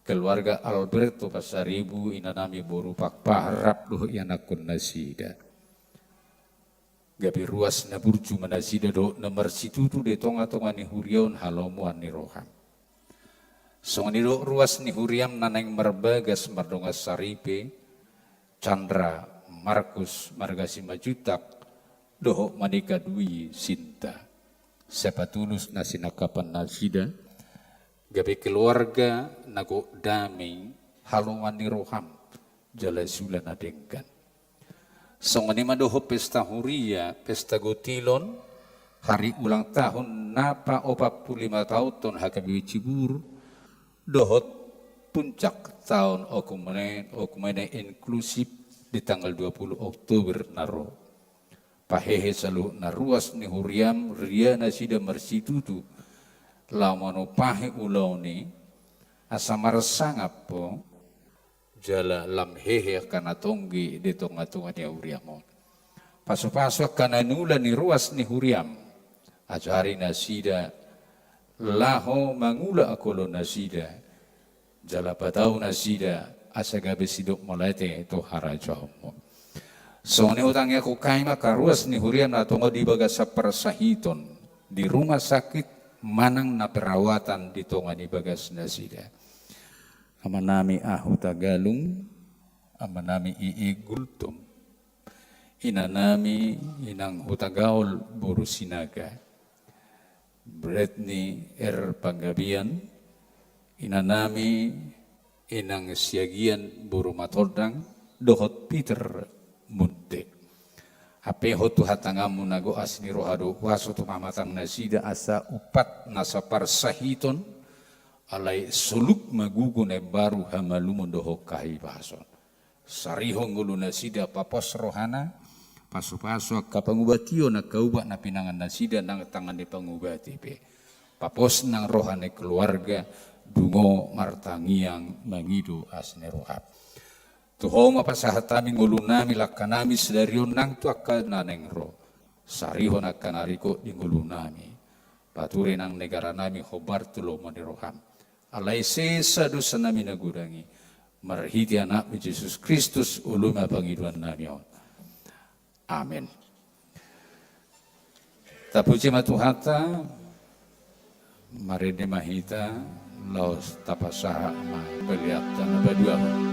keluarga Alberto Pasaribu, inanami boru Pakpahan rap dohot ianakhon nasida. Gabe ruas na burju ma nasida dohot na marsitutu di tongatonga ni huria on halomoan ni roham. Songon i dohot ruas ni huriam na naeng marbagas mardongan saripe, Chandra, Markus, marga Simanjuntak, dohot Manika Dwi Sinta. Sai patulus na sinangkapan nasida, gabe keluarga na gok dame, halomoan ni roham, jala sula na denggan. Songon i ma dohot pesta huria, pesta gotilon, hari ulang tahun na paopat pulu lima taonhon H K B P Cibur, dohot puncak taon okumene, okumene inklusif di tanggal dua pulu Oktober na ro. Pahehe saluhut na ruas ni huriam, ria nasida marsitutu, laho manumpahi ulaon i, asa marsangap ho, jala lam hehe angka na tonggi di tongatonga ni huriam on. Pasupasu angka na niula ni ruas ni huriam, ajari nasida laho mangula angka ulaon nasida, jala patau nasida asa gabe sidok mauliate tu harajaonmu. Songon i hutangiangkon hami ma angka ruas ni huriam na tongon di bagasan parsahiton di rumah sakit manang na perawatan di tonga ni bagas nasida. Amanami A. Hutagalung, amanami I. I. Gultom, inanami Inang Hutagaol boru Sinaga, Britni R. Panggabean, inanami Inang Siagian boru Matondang, dohot Peter Munte. Hape ho tu hatanganmu na gok asi ni roha dohot huaso tu pamatang nasida asa umpat nasa parsahiton, alai soluk ma gogo na imbaru hamalumon dohot hahipason. Sarihon ngolu nasida, papos rohana, pasupasu angka pangubation angka ubat na pinangan nasida nang tangan ni pangubati pe. Papos nang roha ni keluarga, dungo martangiang mangido asi ni roham. Tu ho ma pasahat hami ngolunami, langkanami sadari on nang tu angka na naeng ro. Sarihon angka na ringkot di ngolunami. Pature nang negaranami hombar tu lomo ni roham. Alai sesa dosanami na godang i. Marhite Anakmu Jesus Kristus olo ma pangidoannami on. Amen. Tapuji ma Tuhanta, marende ma hita, laos tapasahat ma peleanta na paduahon.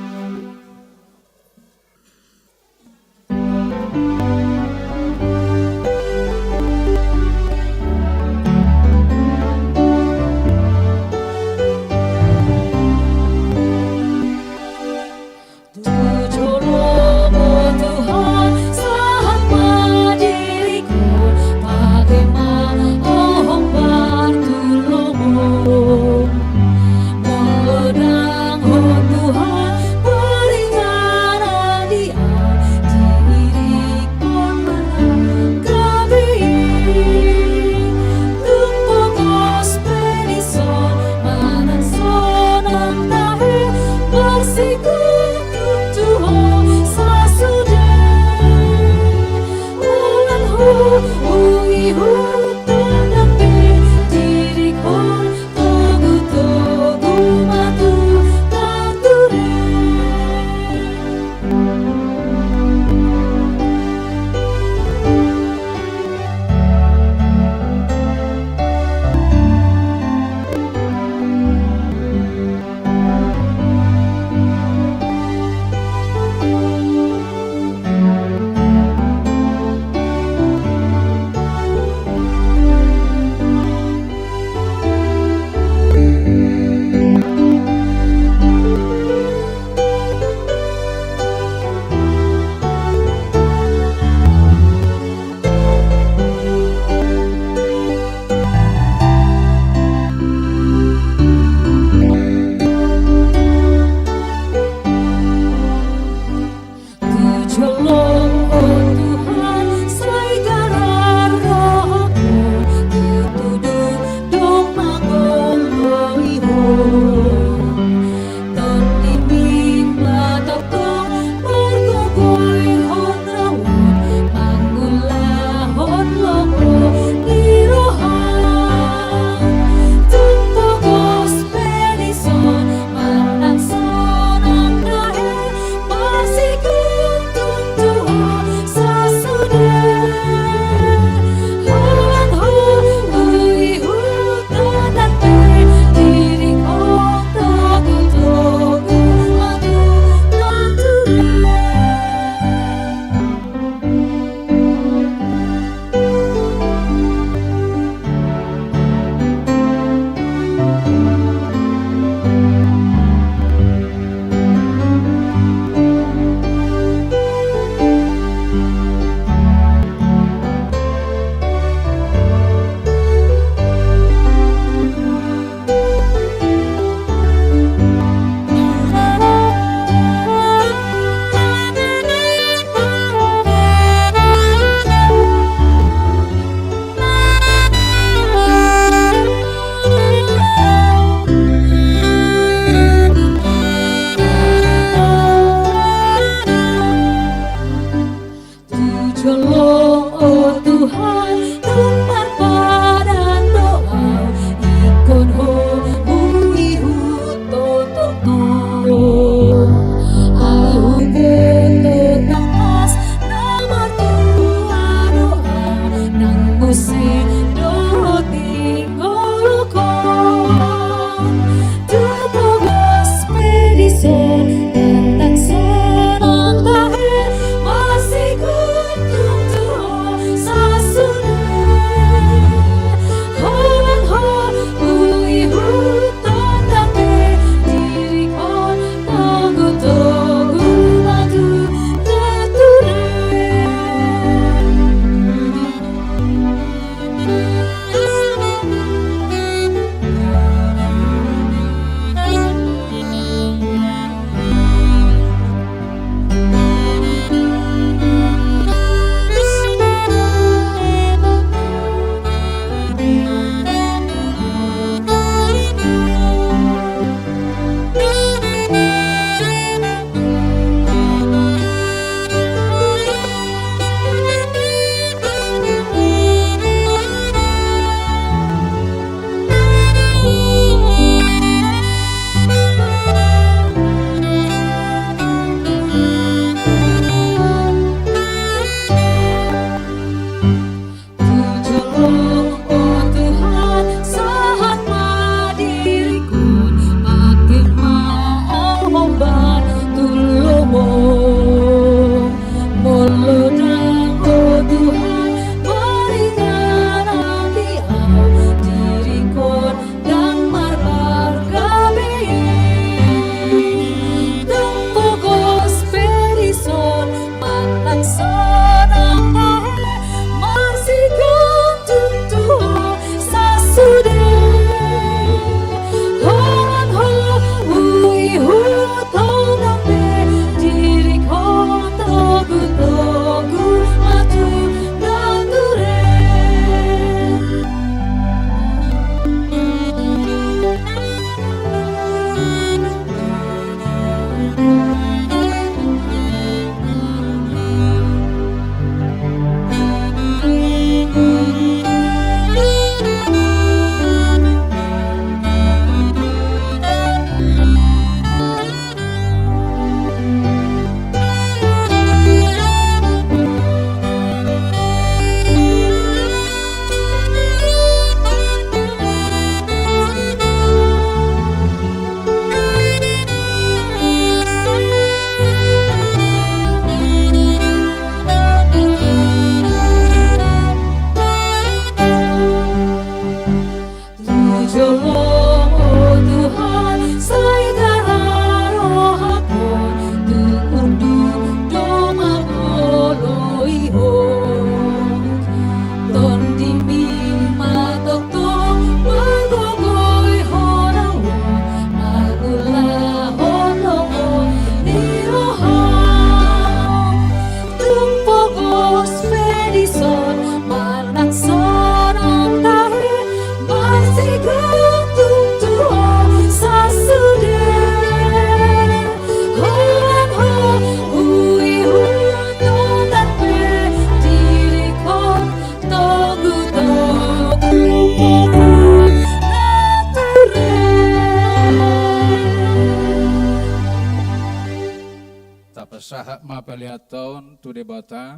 Sahat ma pelean on tu Debata,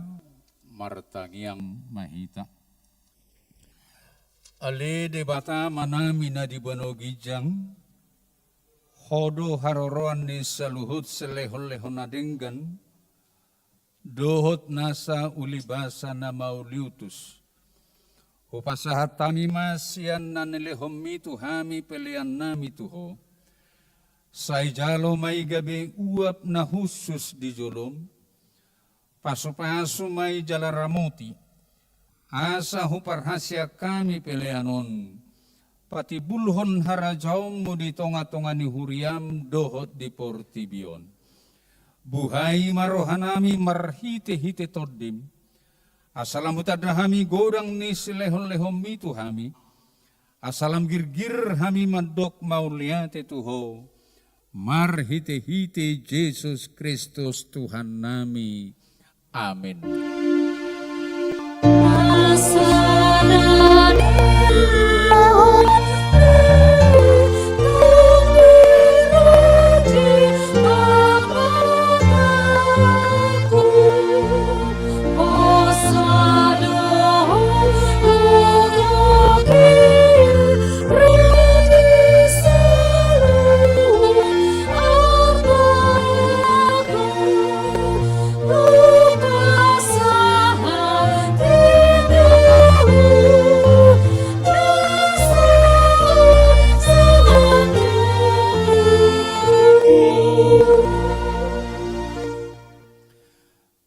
martangiang ma hita. Ale Debata Amanami na di banua ginjang, Ho do haroroan ni saluhut silehonlehon na denggan, dohot nasa ulibasa na mauliutus. Hupasahat hami ma sian na nilehonMi tu hami peleannami tu Ho. Sai jalo ma i gabe uap na hushus di joloM. Pasupasu ma i jala ramoti, asa huparhaseang hami pelean on patimbulhon harajaonMu di tongatonga ni huriaM dohot di portibi on. Buhai ma rohanami marhitehite TondiM, asa lam hutanda hami godang ni silehonlehonMi tu hami, asa lam girgir hami mandok mauliate tu Ho, marhitehite Jesus Kristus Tuhannami. Amen.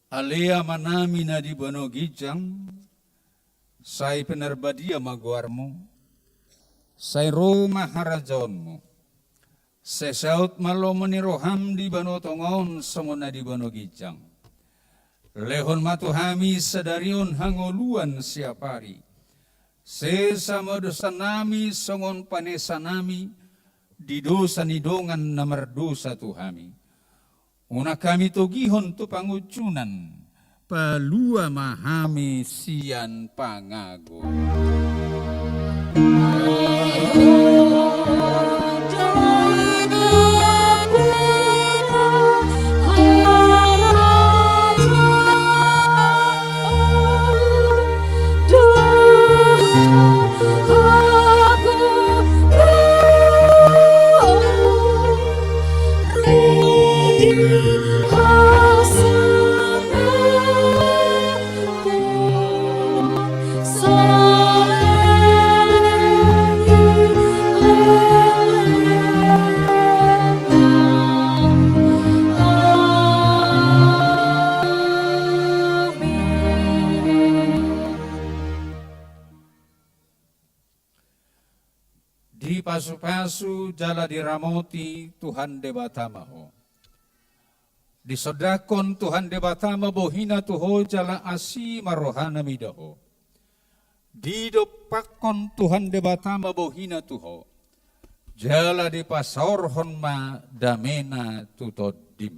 Ale Amanami na di banua ginjang, sai pinarbadia ma goarMu, sai ro ma harajaonMu, sai saut ma lomo ni rohaM di banua tonga on songon na di banua ginjang. Lehon ma tu hami sadari on hangoluan siapari. Sesa ma dosanami songon panesanami di dosa ni dongan na mardosa tu hami. Unang hami togihon tu pangunjunan, palua ma hami sian pangago. Dipasupasu jala diramoti Tuhan Debata ma ho. Disondangkon Tuhan Debata ma bohina tu ho jala asi ma rohana mida ho. Didompakkon Tuhan Debata ma bohina tu ho, jala dipasaorhon ma damena tu tondim.